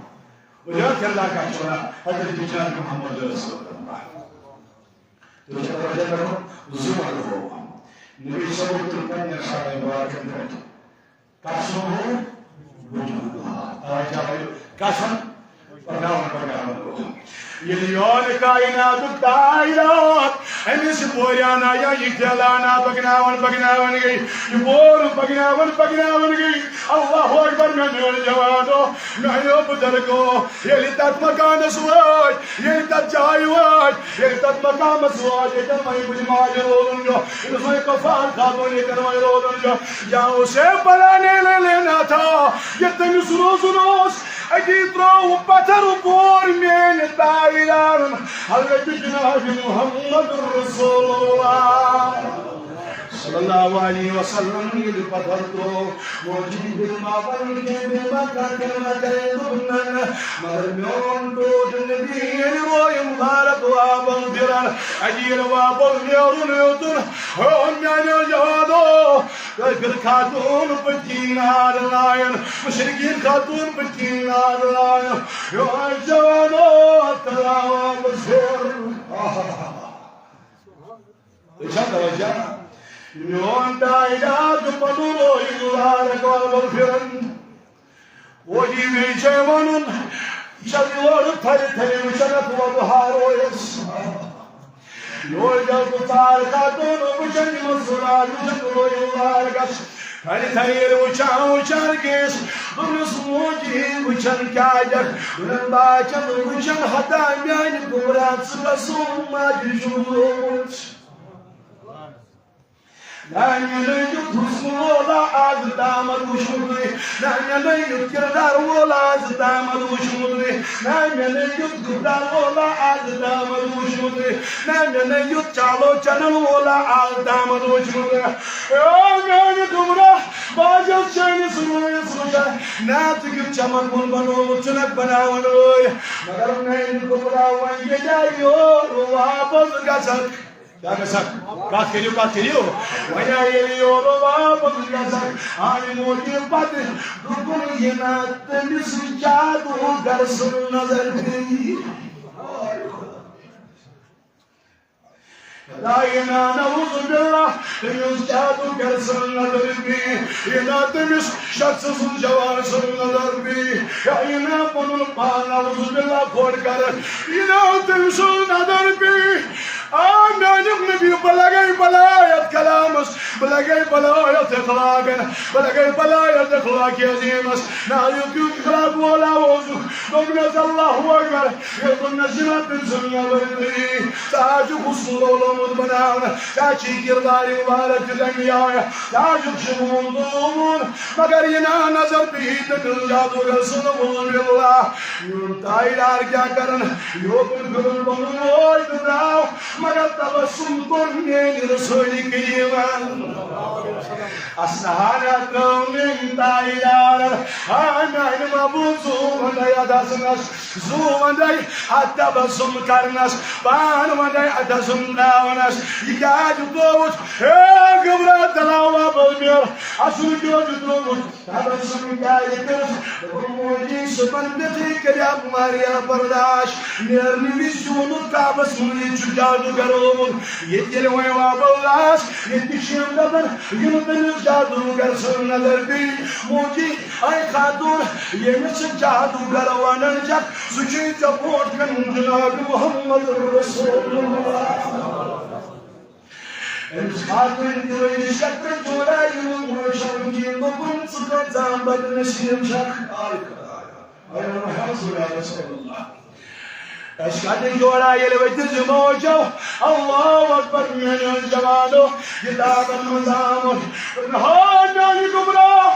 بوٗزِو، کِردار کَتھ چھِ وَنان؟ حضرت جناب محمد رسول اللہ۔ تُہۍ چھِو وجہ کرو، زٕ وَنہٕ بہٕ۔ نبی صٲبُن تُل پنٛنٮ۪ن سارنٕے مُبارکَن پٮ۪ٹھ۔ قسم ہو وجوہا۔ توجہ کٔرِو۔ قسم پَکناوُن، پَکناوُن گوٚو۔ ییٚلہِ یون کائناتُک تاج دار، أمِس چھِ بوریانہ یا یہِ کھیلانہ پَکناوان، پَکناوان گٔے۔ یہِ بور پَکناوان، پَکناوان گٔے۔ اللہ اکبر، مےٚ میون جوانو، میانیو بُزرگو، ییٚلہِ تَتھ مکانَس وٲتۍ، ییٚلہِ تَتھ جایہِ وٲتۍ، ییٚلہِ تَتھ مقامَس وٲتۍ، ییٚتٮ۪ن وۄنۍ بٕجہِ ماجہِ روزُن چھُ، ییٚلہِ وۄنۍ کفار خاتوٗن ییٚتٮ۪ن وۄنۍ روزُن چھُ، یا اسے پلانے لے لینا تھا، یہِ تٔمِس روزُن اوس، أتی ترٛوو پَتھر بور میٛٲنۍ تاج دارَن، حضرت جناب محمد رسول اللہ۔ صلی اللہ علیہ وسلم ییٚلہِ پتھر ترٛوو، موجی بن مابن کے بے مکہ کے مکہ دوٚپنن، مگر میون ٹوٹھ نبی ییٚلہِ رویہِ مبارک واپس پھِرن، اَتہِ ییٚلہِ واپس نیرُن ہیوٚتُن، ہو میانیو جوانو، کٲفِر خاتوٗن پٔتۍ کِنۍ نار لایَن، مُشرِکیٖن خاتوٗن پٔتۍ کِنۍ نار لایَن، یِہوٚے جوانو، تراوان بہٕ زیر۔ آہا۔ تُہۍ چھا توجہ؟ میون تاجدار چھُ پنُن رویہِ مُبارک وَلُر پھِران۔ وۄنۍ یی مےٚ ژےٚ وَنُن، یہِ چھا یورٕ تھَرِ تھَرِ وٕچھان اَتھ وۄبہٕ ہارویَس؟ یورٕ جلدٕ ژار خاتوٗن وٕچھان یِمَن سُرار وٕچھان رویہِ مُبارکَس۔ تھَرِ تھَرِ ییٚلہِ وٕچھان وٕچھان گٔیَس، دوٚپنَس، موجی وٕچھان کیٛاہ دِکھ؟ دوٚپُن، بہٕ چھَس وٕچھان ہتا میٛانہِ کُبرا ژٕ کَسُم ماجہِ چھُکھ گوٚمُت۔ نہ مےٚ نَے یُتھ حُسن وولا آز تامَتھ وُچھمُتٕے، نہ مےٚ نَے یُتھ کِردار وولا آز تامَتھ وُچھمُتٕے، نہ مےٚ نَے یُتھ گُفتار وولا آز تامَتھ وُچھمُتٕے، نہ مےٚ نَے یُتھ چالو چلن وولا آز تامَتھ وُچھمُتٕے۔ اے میٛانہِ گُمراہ، بہٕ حظ چھُس چٲنِس رویَس وُچھان، نہ ژٕ کیُتھ چمک وُن بنوومُت چھُنکھ بناوَن وٲلۍ، مگر میٛانہِ گُمراہ وۄنۍ ییٚلہِ یور واپس گژھکھ۔ کیٛاہ گژھکھ؟ کتھ کٔرِو، کتھ کٔرِو۔ وۄنۍ آیہِ ییٚلہِ یورٕ واپس گژھکھ، آیہِ موجی پتہٕ دوٚپُن، یہِ نا تٔمِس جادوگر سُنٛد نظر پیٚیہِ۔ خدایہِ نا نعوذ باللہ، تٔمِس جادوگر سٕنٛز نظر پیٚیہِ، یہِ نا تٔمِس شخص سٕنٛز جوان سٕنٛز نظر پیٚیہِ، یا یہِ نا پنُن پان نعوذ باللہ کھوٚٹ کرٕ، یہِ نا تٔمۍ سٕنٛز نظر پیٚیہِ۔ آ میٛانیُک نبی، بہٕ لگے بلایت کلامس، بہٕ لگے بلایت اخلاقن، بہٕ لگے بلایت اخلاق عظیمس۔ نہ یہِ کیُتھ اخلاق وولا اوسُکھ، دوٚپنس اللہ اکبر، ییٚلہِ دوٚپنس یہِ نا تٔمۍ سٕنٛز نظر پیٚیہِ۔ ژٕ حظ چھُکھ حُسن لولومُت بناونہٕ، ژےٚ حظ چھُے کِردارِ مُبارک تہِ تَمہِ آیہِ، ژےٚ حظ چھُکھ شِوُن دوٗمُن، مگر یہِ نا نظر پیٚیہِ تٔمِس جادوگر سُنٛد ووٚن باللہ۔ میون تاجدار کیٛاہ کرن؟ یوکُن پھِرُن پنُن روے تہٕ درٛاو، مگر تبسم کوٚر میٛانہِ رسول کریٖمن۔ اسنہانا ترٛٲو میٛٲنۍ تاجدارن، ہا میٛانہِ محبوب زُو وندے ادس نس۔ زُو وندے اتھ تبسم کرنس، پان وندے اتھ تبسم تراونس۔ یہِ کیازِ ترٛووُتھ؟ ہے گوٚبرا، تلاوا بوزمیر، اصل کیازِ ترٛووُتھ؟ تبسم کیازِ کٔرٕس؟ دوٚپُن، موجی صُبحن پیٚٹھٕے کریکھ واریاہ برداش۔ نیرنہٕ وِزِ تہِ ووٚنُکھ کعبس منٛز، ییٚتہِ چھُ جادوگر آمُت۔ ییٚتہِ ییٚلہِ وۄنۍ واپس آس، ییٚتہِ تہِ چھِ یِم دپان، یِم تٔمِس جادوگر سٕنٛز نظر پیٚیہِ۔ موجی اے خاتون، ییٚمِس ژٕ جادوگر ونان چھکھ، سُہ چھُے ژےٚ برونٛٹھ کَنہِ جناب محمد رسول اللہ۔ أمِس خاتون تہِ ؤنِس شکرٕ جوڑا یِمو موشن کی دوٚپُن، ژٕ کۭژاہ بدنصیٖب چھکھ۔ اے محمد رسول اللہ۔ أسۍ کَتہِ جوڑا ییٚلہِ ؤتھِس یِمو وٕچھو، اللہ اکبر، میٛانیو جوانو، یہِ دعوت منٛز آمُت۔ ہا میٛانہِ گوٚبرا،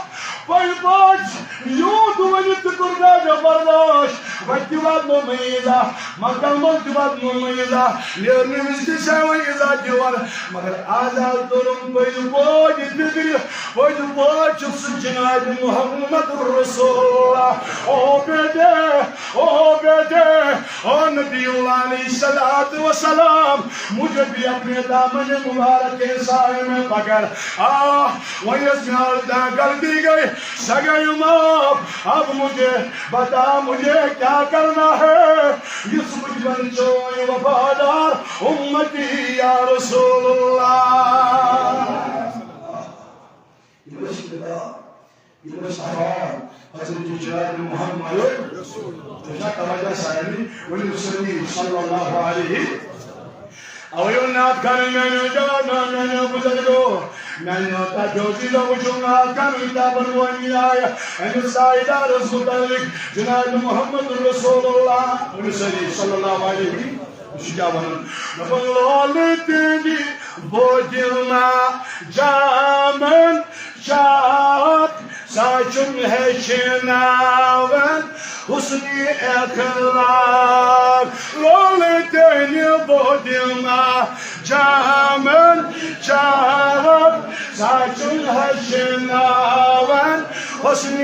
پٔزۍ پٲٹھۍ یوٗت ؤنِتھ تہِ کوٚر نہٕ مےٚ برداش۔ وۄنۍ تہِ واتنو مےٚ ایٖزا، مکہ منٛز تہِ واتنو مےٚ ایٖزا، نیرنہٕ وِزِ تہِ چھےٚ وۄنۍ ایٖزا دِوان۔ مگر آز حظ توٚرُم پٔزۍ پٲٹھۍ یہِ فِکرِ، پٔزۍ پٲٹھۍ چھُ سُہ جناب محمد رسول اللہ۔ او بیٹے، او بیٹے، او نبی اللہ علیہ الصلوۃ والسلام، مجھے بھی اپنے دامن مبارک کے سائے میں پکڑ۔ آہ، وۄنۍ یۄس مےٚ از غلطی گٔے، سۄ گٔے معاف۔ اب مجھے بتا، مجھے کیا کرنا ہے؟ یُس مجھ بن چوئے وفادار امتی یا رسول اللہ۔ یِم ٲسۍ خطاب، یِم ٲسۍ احوال حضرت جناب محمد۔ تُہۍ چھا توجہ سارنٕے؟ ؤنِو سٲری صلی اللہ علیہ۔ اوے یِم نعت خانٕے میٛانیو جوانو، میٛانیو بُزرگو، میٛانیو تۄہہِ عزیزو، وٕچھِو نعت خانٕے کیٛاہ بنووُن یہِ آیہِ أمِس تاجدارس مُتعلق جناب محمد رسول اللہ۔ ؤنِو سٲری صلی اللہ علیہ۔ یہِ چھُ کیٛاہ وَنان؟ دوٚپُن، لولہٕ تِہِنٛدِ بودِ ما جامن چاک، سا چھُم ہیٚچھناوان حُسنِ اخلاق۔ لولہٕ تِہِنٛدِ بودِ ما شامن چاوت ساچن ہشناون حسن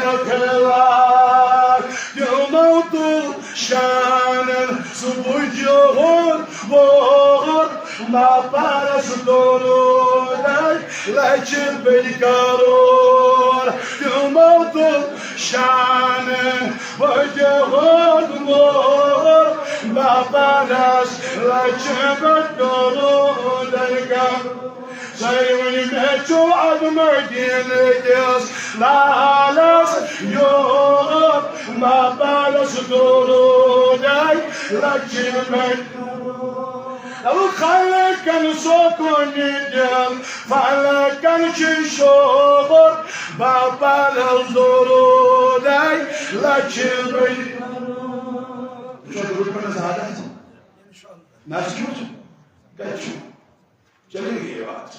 اخلاق تمو تل شانن صبح جوہر ووہر ما پرس درودے لچھ بٔلۍ کرور تمو تل شانن وجہ ہُنٛد مور بابا نس لچھ بٹورو درگاہ سٲری ؤنِو مےٚ چھُ عظمت دین کِس لالس یور بابا نس درودے لچھ بٹورو خلقن سکون دل فلکن چھ شور بابا نس درودے لچھ بٹورو تُہۍ چھِوا درود پرنس عادت؟ نہ حظ کیُتھ؟ کتہِ چھُ؟ چلی گئی بات۔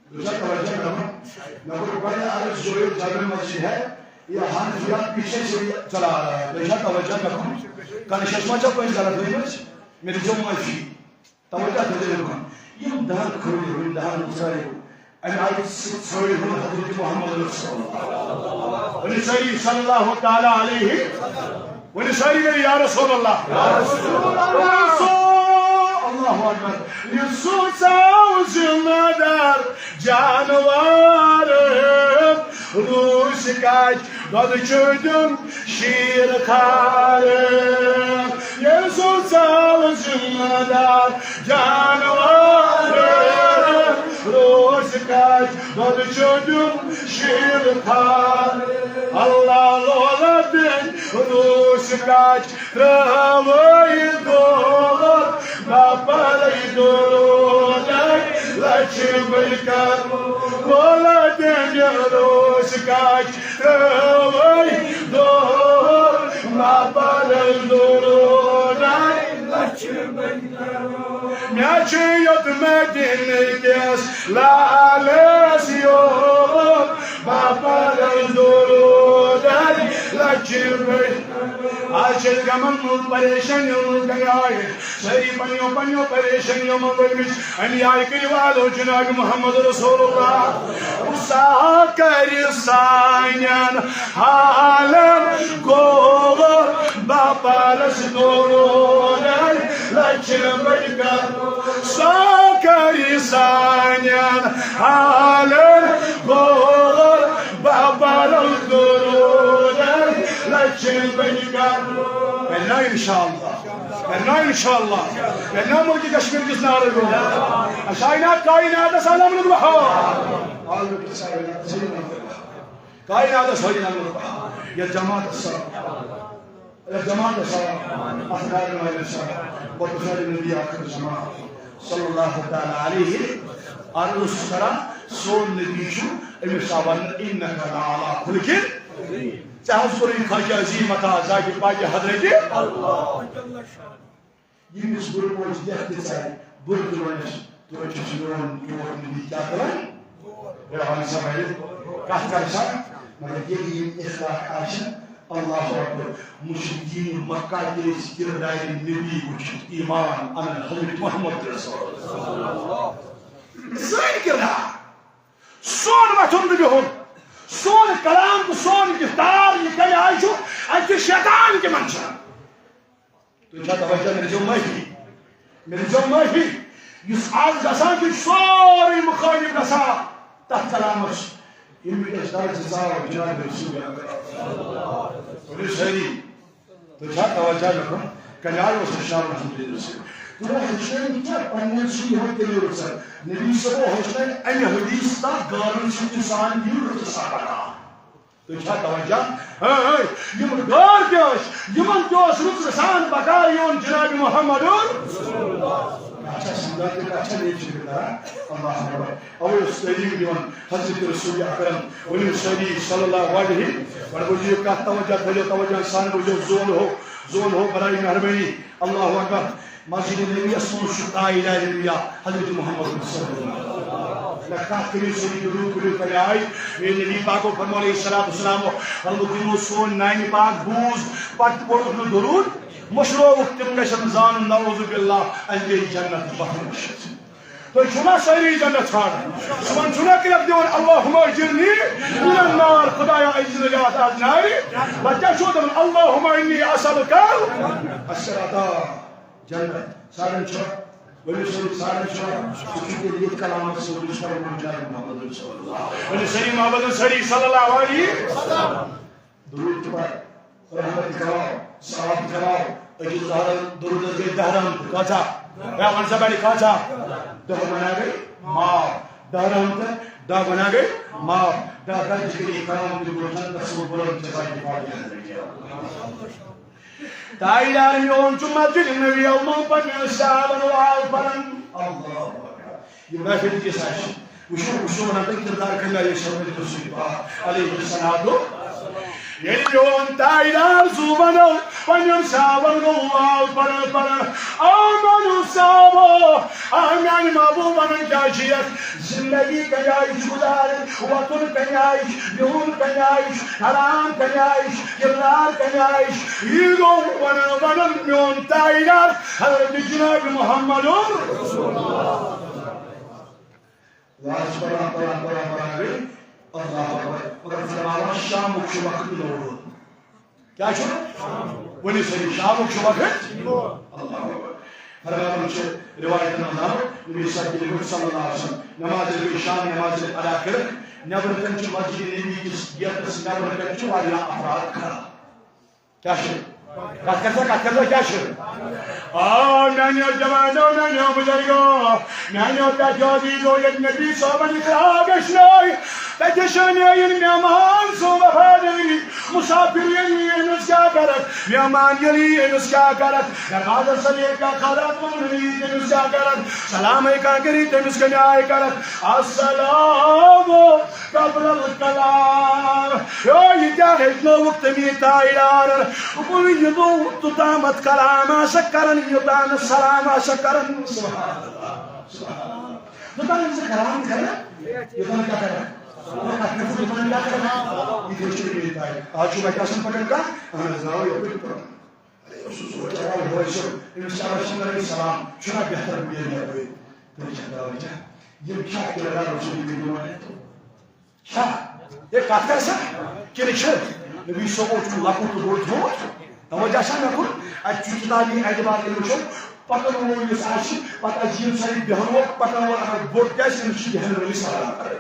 تُہۍ چھا توجہ کران؟ مےٚ کوٚر گۄڈٕ عرض، جو ایک جامع مسجد ہے، یہ حنفیات پیچھے سے بھی چلا آ رہا ہے۔ تُہۍ چھا توجہ کران؟ کنسیشن ما چھا کٲنٛسہِ غلط گٔمٕژ؟ مےٚ دِژیو معٲفی۔ توجہ تھٲیزیو یِمن۔ یِم دَہَن کھٲلِو، یِم دَہَن رُخسٲرِو۔ اَمہِ آیہِ ژھٲنٛڈِو حضرت محمد رسول اللہ۔ ؤنِو سٲری صلی اللہ تعالیٰ علیہ۔ ؤنِو سٲری ؤنِو یا رسول اللہ۔ یا رسول اللہ۔ اللہ اکبر۔ یُس سوٗنٛچ آو ذمہ دار جانوار۔ روٗس کچ دۄدٕ چھُ دیُن شیٖر خار۔ ییٚلہِ سُہ ژاو ذمہٕ دار جانوار۔ روٗس کچ دۄدٕ چھُ دیُن شیٖر خار۔ اللہ لولا دِن روٗس کچ ترٛاوے دور، بابا رے دور، لچھ بلکار، مولا دین روز کاج، ترٛاوے دور، بابا رے دور، لچھ بلکار۔ مےٚ چھُ یوت مدینہٕ کِس لالس یوت، بابا رے دور، لچھ بلکار۔ آز چھِ أسۍ غمن منٛز، پریشٲنین منٛز گنگایہِ۔ سٲری پننیو پننیو پریشٲنیو منٛز لٔگمٕتۍ۔ اَمہِ آیہِ کٔرِو آلو جناب محمد رسول اللہ۔ سا کرِ سانٮ۪ن حالن غور، باپارس دورے لچھِ بٔلۍ کرو۔ سا کرِ سانٮ۪ن حالن غور، باپارس دورے لچھِ بٔلۍ کرو۔ کرنا انشاءاللہ۔ کرنا انشاءاللہ۔ کرنا ملک کشمیر کِس نارس گوٚو۔ اَسہِ آیہِ نا کائناتس عالمن بہار۔ کائناتس عالمن بہار۔ یا جماعت السلام۔ یا جماعت السلام۔ اخبار علیہ السلام۔ وبخیر نبی آخر زمان۔ صلی اللہ تعالی علیہ۔ عرض کران سون نبی چھُ أمِس آو وننہٕ انک لعلی خلق۔ ژےٚ حظ کوٚرُے خاکہِ عظیمت عطا ذاتِ پاکہِ حضرتِ۔ ییٚمِس بُرٕ پٲٹھۍ یَتھ تہِ ژَرِ، بُرٕ تہِ وَنٮ۪س، توتہِ چھُس میون ٹوٹھ نبی کیٛاہ کَران؟ ہے، وَن سا وَنہِ، کَتھ کَر سا؟ مگر ییٚلہِ یِم اخلاق آسن، اللہ اکبر، مشرکین مکہ تہِ ٲسۍ کردارِ نبی وٕچھِتھ ایمان اَنان حضرت محمد رسول۔ سٲنۍ کردار، سون وۄتھُن تہٕ بِہُن، سون کلام تہٕ سون گفتار، یہِ کَمہِ آیہِ چھُ؟ اَتہِ چھُ شیطان تِمن چھُ۔ تُہۍ چھا توجہ؟ مےٚ دِژیو معٲفی۔ مےٚ دِژیو معٲفی۔ یُس آز گژھان چھُ، سورُے مُخٲلِف گژھان تَتھ کلامَس۔ ییٚمہِ وِزِ اَسہِ درس دِژاو جناب رسول اکرم۔ ؤلِو سٲری۔ تُہۍ چھا توجہ مےٚ کُن؟ کَنہِ آیہِ اوس ہیٚچھناوُن حضرت رسول؟ تِمو ہیٚچھنٲوۍ کیٛاہ؟ پنٛنٮ۪ن سۭتۍ یِہوٚے کٔرِو رٕژَر۔ نبی صٲبو ہیٚچھنٲوۍ اَمہِ حدیث تَتھ غٲرَن سۭتۍ اِنسان یِیِو رٕژَر سبق۔ تُہۍ چھا توجہ؟ ہاں، ہاں۔ یِم غٲر تہِ ٲسۍ، یِمن تہِ اوس رٕژ رٕژان بکار یِوان جناب محمد۔ کتھ چھا سمجھان تہٕ کتھ چھا نیچوٗ تہِ کران؟ اللہ اکبر۔ اوے اوس تعلیٖم دِوان حضرت رسول اکرم۔ ؤنِو سٲری صلی اللہ علیہ۔ گۄڈٕ بوٗزِو یہِ کتھ توجہ، تھٲیِو توجہ سان بوٗزِو، زون ہو، زون ہو، برائے مہربانی۔ اللہ اکبر۔ مسجد نبویس منٛز چھُ تاجدارِ دُنیا حضرت محمد صلی اللہ علیہ وسلم۔ مےٚ کتھ کٔرِو سٲری درود پٔرِو تۄہہِ آے۔ میٲنۍ نبی پاکو فرموو علیہ الصلوۃ والسلام، فرموو تِمو سون نانہِ پاک بوٗز، پتہٕ پوٚرُکھ نہٕ درود، مٔشرووُکھ، تِم گژھن زانُن نعوذ باللہ، اَسہِ گٔے جنت بخش۔ تُہۍ چھِو نا سٲری جنت ژھانڈان؟ صُبحن چھُو نا کرٛٮ۪کھ دِوان، "اللہم اجرنی من النار"، خدایا، أسۍ چھِ نجات از نارِ۔ پتہٕ کیٛاہ چھُو دَپان؟ "اللہم انی اسألک الصراط"۔ جنت ژھانڈان چھِوا؟ ؤنِو سٲری، ژھانڈان چھِوا؟ سُہ چھُ تیٚلہِ ییٚتہِ کلامس سۭتۍ یُس پران جناب محمد صلی اللہ علیہ وسلم۔ ؤنِو سٲری، محمد صلی اللہ علیہ وسلم۔ درود تہِ پَر، رحمت تہِ کراو، ثواب تہِ کراو۔ أکِس دہرن درودس گٔے دہ رحمتہٕ۔ کۭژاہ؟ ہے، وَن سا بڑِ، کۭژاہ؟ دہ گۄناہ گٔے معاف۔ دہ رحمتہٕ، دہ گۄناہ گٔے معاف۔ دہ درجہٕ گٔے کرام تہِ گوٚو جنتس منٛز بُلند۔ ژےٚ سۭتۍ فاتحہ۔ تاجدار میون چھُ مسجد نبی یِمن پننٮ۪ن صحابن وال پران۔ اللہ اکبر۔ یہِ محفل کِژھ آسہِ۔ وٕچھِو، وٕچھِو، وَنان تۄہہِ کِردار کَمہِ آیہِ ٲسۍ حضرت رسول پاک علیہ الصلوۃ۔ ییٚلہِ میون تاجدار زُو وَنو، پنٛنٮ۪ن صحابن گوٚو وال پَران پَران، "آ میٛانیو صحابو، آ میٛانہِ محبوب، وَنان کیٛاہ چھِ یَتھ؟ زِندگی کَمہِ آیہِ چھِ گُزارٕنۍ؟ وۄتھُن کَمہِ آیہِ چھُ؟ بِہُن کَمہِ آیہِ چھُ؟ کَلام کَمہِ آیہِ چھُ؟ کِردار کَمہِ آیہِ چھُ؟" یہِ گوٚو وَنان وَنان میون تاجدار حضرت جناب محمد رسول اللہ۔ واز پران، پران، پران، پران گٔے۔ اللہ اکبر۔ مگر فرماوان، شامُک چھُ وقت یِنہٕ وول۔ کیٛاہ چھُ؟ ؤنِو سٲری، شامُک چھُ وقت۔ اللہ اکبر۔ فرماوان چھِ روایتن منٛز آمُت، نبی صلی اللہ علیہ وسلم نماز ییٚلہِ گٔے، شام نماز ییٚلہِ ادا کٔرٕکھ، نٮ۪برٕ کَنہِ چھُ مسجد نبی کِس گیٹس نٮ۪برٕ کَنہِ چھُ واریاہ افراد کھڑا۔ کیٛاہ چھُ؟ کتھ کر سا، کتھ کر سا، کیٛاہ چھُ؟ آ، میٛانیو جوانو، میٛانیو بُزرگو، میٛانیو پٮ۪ٹھیو عزیزو، ییٚلہِ نبی صٲبن یہِ خراب ہیٚچھنٲے، تتہِ ہیٚچھنٲیِن مہمان سٕنٛز وفادٲری۔ مُسافِر ییٚلہِ یی، أمِس کیٛاہ کرکھ؟ مہمان ییٚلہِ یی، أمِس کیٛاہ کرکھ؟ دروازس سۭتۍ ییٚلہِ کانٛہہ خٲراتھ منٛگنہِ یی، تٔمِس کیٛاہ کرکھ؟ سلامے کانٛہہ کری، تٔمِس کمہِ آیہِ کرکھ؟ السلام قبل الکلام۔ یو، یہِ کیٛاہ ہیٚچھنٲوُکھ تٔمی تاجدارن؟ دوٚپُن، یہِ گوٚو توٚتامَتھ کلام آسکھ کران، یوٚتام نہٕ سلام آسکھ کران۔ سبحان اللہ، سبحان اللہ۔ یوٚتام نہٕ ژٕ کلام کرکھ، یوٚتام کیٛاہ کرکھ؟ یوٚتام کیٛاہ کرکھ؟ یہِ تہِ چھُ تٔمی تاج۔ آز چھُ وَتہِ آسان پَکان کانٛہہ، اہن حظ، آو یَپٲرۍ پَکان۔ ارے، اوس سُہ ژوٗر چلاوان، ہورٕ چھُ أمِس چلاوان چھِ کران سلام، چھُنہ بہتر بُنیٲدی یَپٲرۍ؟ تٔمِس چھِ دَپان، یِم کیٛاہ کِردار اوس یہِ دِوان؟ چھا؟ ہے، کتھ کر سا؟ کِنہٕ چھِ؟ نبی صٲب اوس چھُ لۄکُٹ تہٕ بوٚڑ تھوٚومُت۔ توجہ چھا مےٚ کُن؟ اَتہِ چھُ کِتابی اعتبار ییٚلہِ وٕچھو، پَکَن وول یُس آسہِ، پَتہٕ آسہِ ییٚمہِ سایڈٕ بیٚہَن وول، پَکَن وول اگر بوٚڑ تہِ آسہِ، أمِس چھُ بیٚہَن وٲلِس سلام کَرٕنۍ۔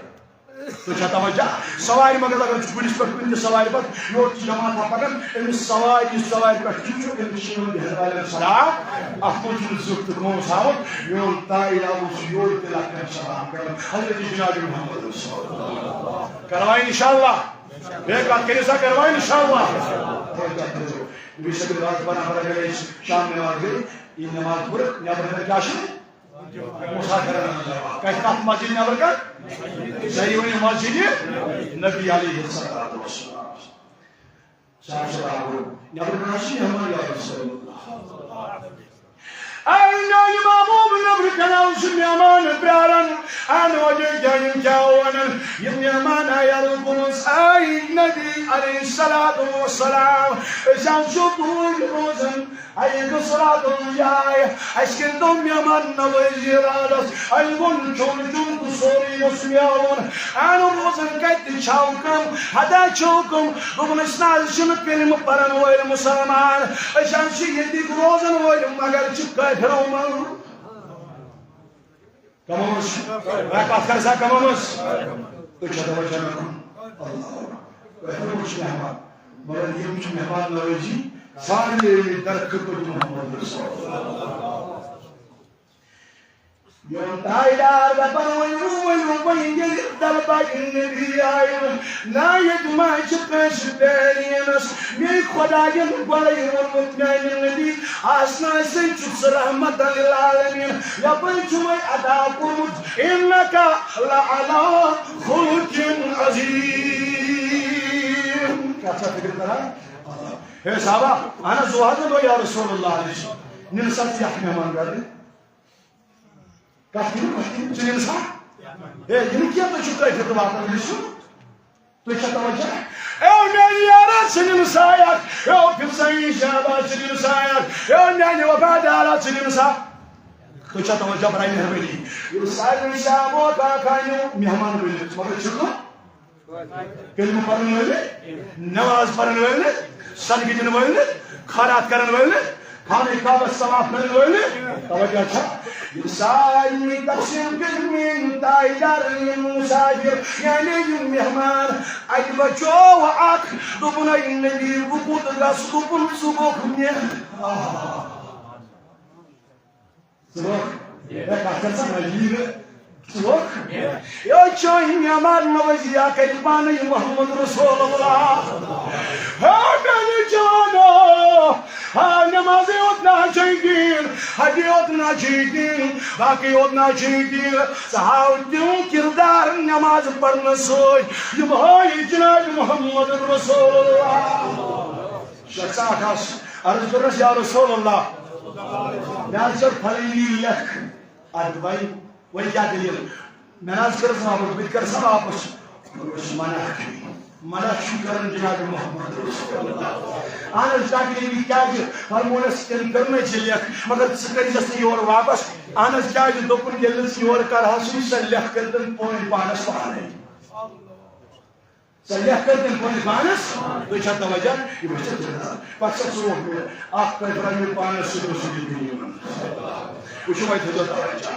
تُہۍ چھا توجہ؟ سوارِ منٛز اگر چھُ کُنِس پٮ۪ٹھ کُنہِ تہِ سوارِ پٮ۪ٹھ یورٕ چھِ جماعت ہا پَکان، أمِس سوارِ، یُس سوارِ پٮ۪ٹھ چھُ، چھُ أمِس چھِ یِوان بیٚہَن والٮ۪ن سلام۔ اَتھ منٛز چھُنہٕ زیُٹھ تہٕ کٲم تھاوُن۔ میون تاج آمُت چھُ یورٕ تہِ لَکَن سلام کَران۔ حضرت جناب محمد رسول اللہ۔ کروا انشاءاللہ۔ بیٚیہِ کَتھ کٔرِو سا، کروا انشاءاللہ۔ بیٚیہِ چھِ اَتھ منٛز بیٚیہِ چھِ اَتھ منٛز بَنان، اَگر أسۍ شام نماز گٔے، یہِ نماز پٔرِتھ، نٮ۪برٕ کَنہِ کیٛاہ چھُ؟ مُسافِرَن ہٕنٛز جماعت۔ کَتہِ، کَتھ مسجد نٮ۪برٕ کَنہِ؟ سٲری ؤنِو، مسجد نبی علیہ الصلوۃ والسلام۔ صاحب صاحب آو۔ نٮ۪برٕ کَنہِ چھِ مہمان یار صلی اللہ۔ اے میٛانہِ محبوب، نٮ۪برٕ کَنہِ آو سُہ مہمان پیاران۔ اَنہٕ وجہ جانٮ۪ن کیٛاہ وَنان؟ یہِ مہمان آیہِ عرض کوٚرمُت، اے نبی علیہ الصلوۃ والسلام، أسۍ حظ چھِ دوٗرِ روزان۔ اَسہِ گوٚو صراط الجاے، اَسہِ کٔرۍ تو مہمان نوٲزی راتس، اَسہِ گوٚو نہٕ کھیوٚن چیوٚن تہٕ سورُے اوس میون۔ اَنہٕ روزان کَتہِ تہِ چھَو کم، ہتا چھَو کم۔ دوٚپُن، أسۍ نہ حظ چھِنہٕ کلمہٕ پَرَن وٲلۍ مُسلمان، أسۍ حظ چھِ ییٚتِکۍ روزَن وٲلۍ، مگر چھِ کٲفِرو منٛز۔ کمو منٛز چھِ؟ ہے، کتھ کر سا، کمو منٛز؟ تُہۍ چھا دپان چھا مےٚ کُن؟ اللہ اکبر۔ تۄہہِ کمو چھِ مہمان؟ مگر یِم چھِ مہمان نوٲزی سارنٕے أمِتۍ درخت پٲٹھۍ محمد رسول اللہ۔ میون تاجدار دپان، ؤنِو، ؤنِو، وۄنۍ ییٚلہِ دربارِ نبی آیہِ، نہ ییٚتہِ ما چھِ کٲنٛسہِ پیرینس؟ مے خۄدایَن گۄڈَے ووٚنمُت، میٛانہِ نبی آسنہٕ سۭتۍ چھُ سُہ رحمت للعالمین۔ یپٲرۍ چھُ وۄنۍ ادا کوٚرمُت، "انک لعلی خلق عظیم"۔ کیٛاہ چھا فکر کران؟ ہے صحابہ، اہن حظ، ژٕ حظ دوٚپ یا رسول اللہ علیہ وسلم، نِن سا ژٕ یتھ مہمان گرٕ۔ کتھ کٔرِو، کتھ کٔرِو، ژٕ نِن سا۔ ہے، یہِ نہٕ کینٛہہ، تُہۍ چھِو کٲفِر تہٕ واتان، یہِ چھُ۔ تُہۍ چھا توجہ؟ اے میٛانہِ یارا، ژٕ نِن سا یتھ۔ اے فِرسٲنی شہبا، ژٕ نِن سا یتھ۔ اے میٛانہِ وفادارا، ژٕ نِن سا۔ تُہۍ چھا توجہ برائے مہربٲنی؟ یِم سارے صحابو کاکانیو مہمان ؤنِتھ، مگر چھُ نہٕ کلمہٕ پرن وٲلۍ، نماز پرن وٲلۍ، صدقہٕ دِنہٕ وٲلۍ، خیرات کرن وٲلۍ، خانہ کعبس طواف کرن وٲلۍ۔ توجہ چھا؟ یِم سارے تقسیم کٔرۍ میٲنۍ تاجدار، یِم مسافر، یعنی یِم مہمان۔ اَتہِ بچو اکھ، دوٚپُن، "اے نبی، بہٕ کوٚت گژھٕ؟" دوٚپُن، "ژٕ گوٚکھ مےٚ۔" آہ۔ ژٕ ووکھ؟ ہے، کتھ چھےٚ سا عجیٖب؟ ژٕ ووکھ؟ یو چٲنۍ مہمان نوٲزی یا کرِ پانے محمد رسول اللہ۔ ہے میانہِ جوانو، ہا نمازے یوت نہ چھے دین، حجے یوت نہ چھے دین، باقی یوت نہ چھے دین۔ ژٕ ہاو تِم کردار نماز پرنہٕ سۭتۍ، یِم ہٲوۍ جناب محمد رسول اللہ۔ شخص اکھ آس عرض کوٚرنس، "یا رسول اللہ، مےٚ حظ چھِ فلٲنی لیکھ اَتھ دُبے، وۄنۍ کیٛاہ دٔلیٖل؟" مےٚ نہ حظ کٔرٕس واپس، بہٕ تہِ کَرٕ سا واپس۔ دوٚپمَس، "منع کٔرِو، منع چھُ کَرُن جناب محمد رسول اللہ۔" اہن حظ، ڈاکٹر علی کیٛازِ؟ فرمونَس، "تٔمۍ کٔر نہٕ ژےٚ لیکھ، مگر ژٕ کٔرۍزٮ۪س نہٕ یور واپس۔" اہن حظ، کیٛازِ؟ دوٚپُن، "ییٚلہِ نہٕ ژٕ یورٕ کَرٕہَس، سۄ لیکھ کٔرۍ تٔمۍ پٲنۍ پانَس پانَے۔" سۄ لیکھ کٔر تٔمۍ پننِس پانس، تُہۍ چھا توجہ؟ یہِ وٕچھِتھ چھِ نظر۔ پتہٕ چھا ژوٗنٛٹھ نیران۔ اکھ کٲفرا نیوٗ پانس سۭتۍ اوس یہِ دِنہِ یِوان۔ وٕچھِو وۄنۍ تھٲیزیو توجہ۔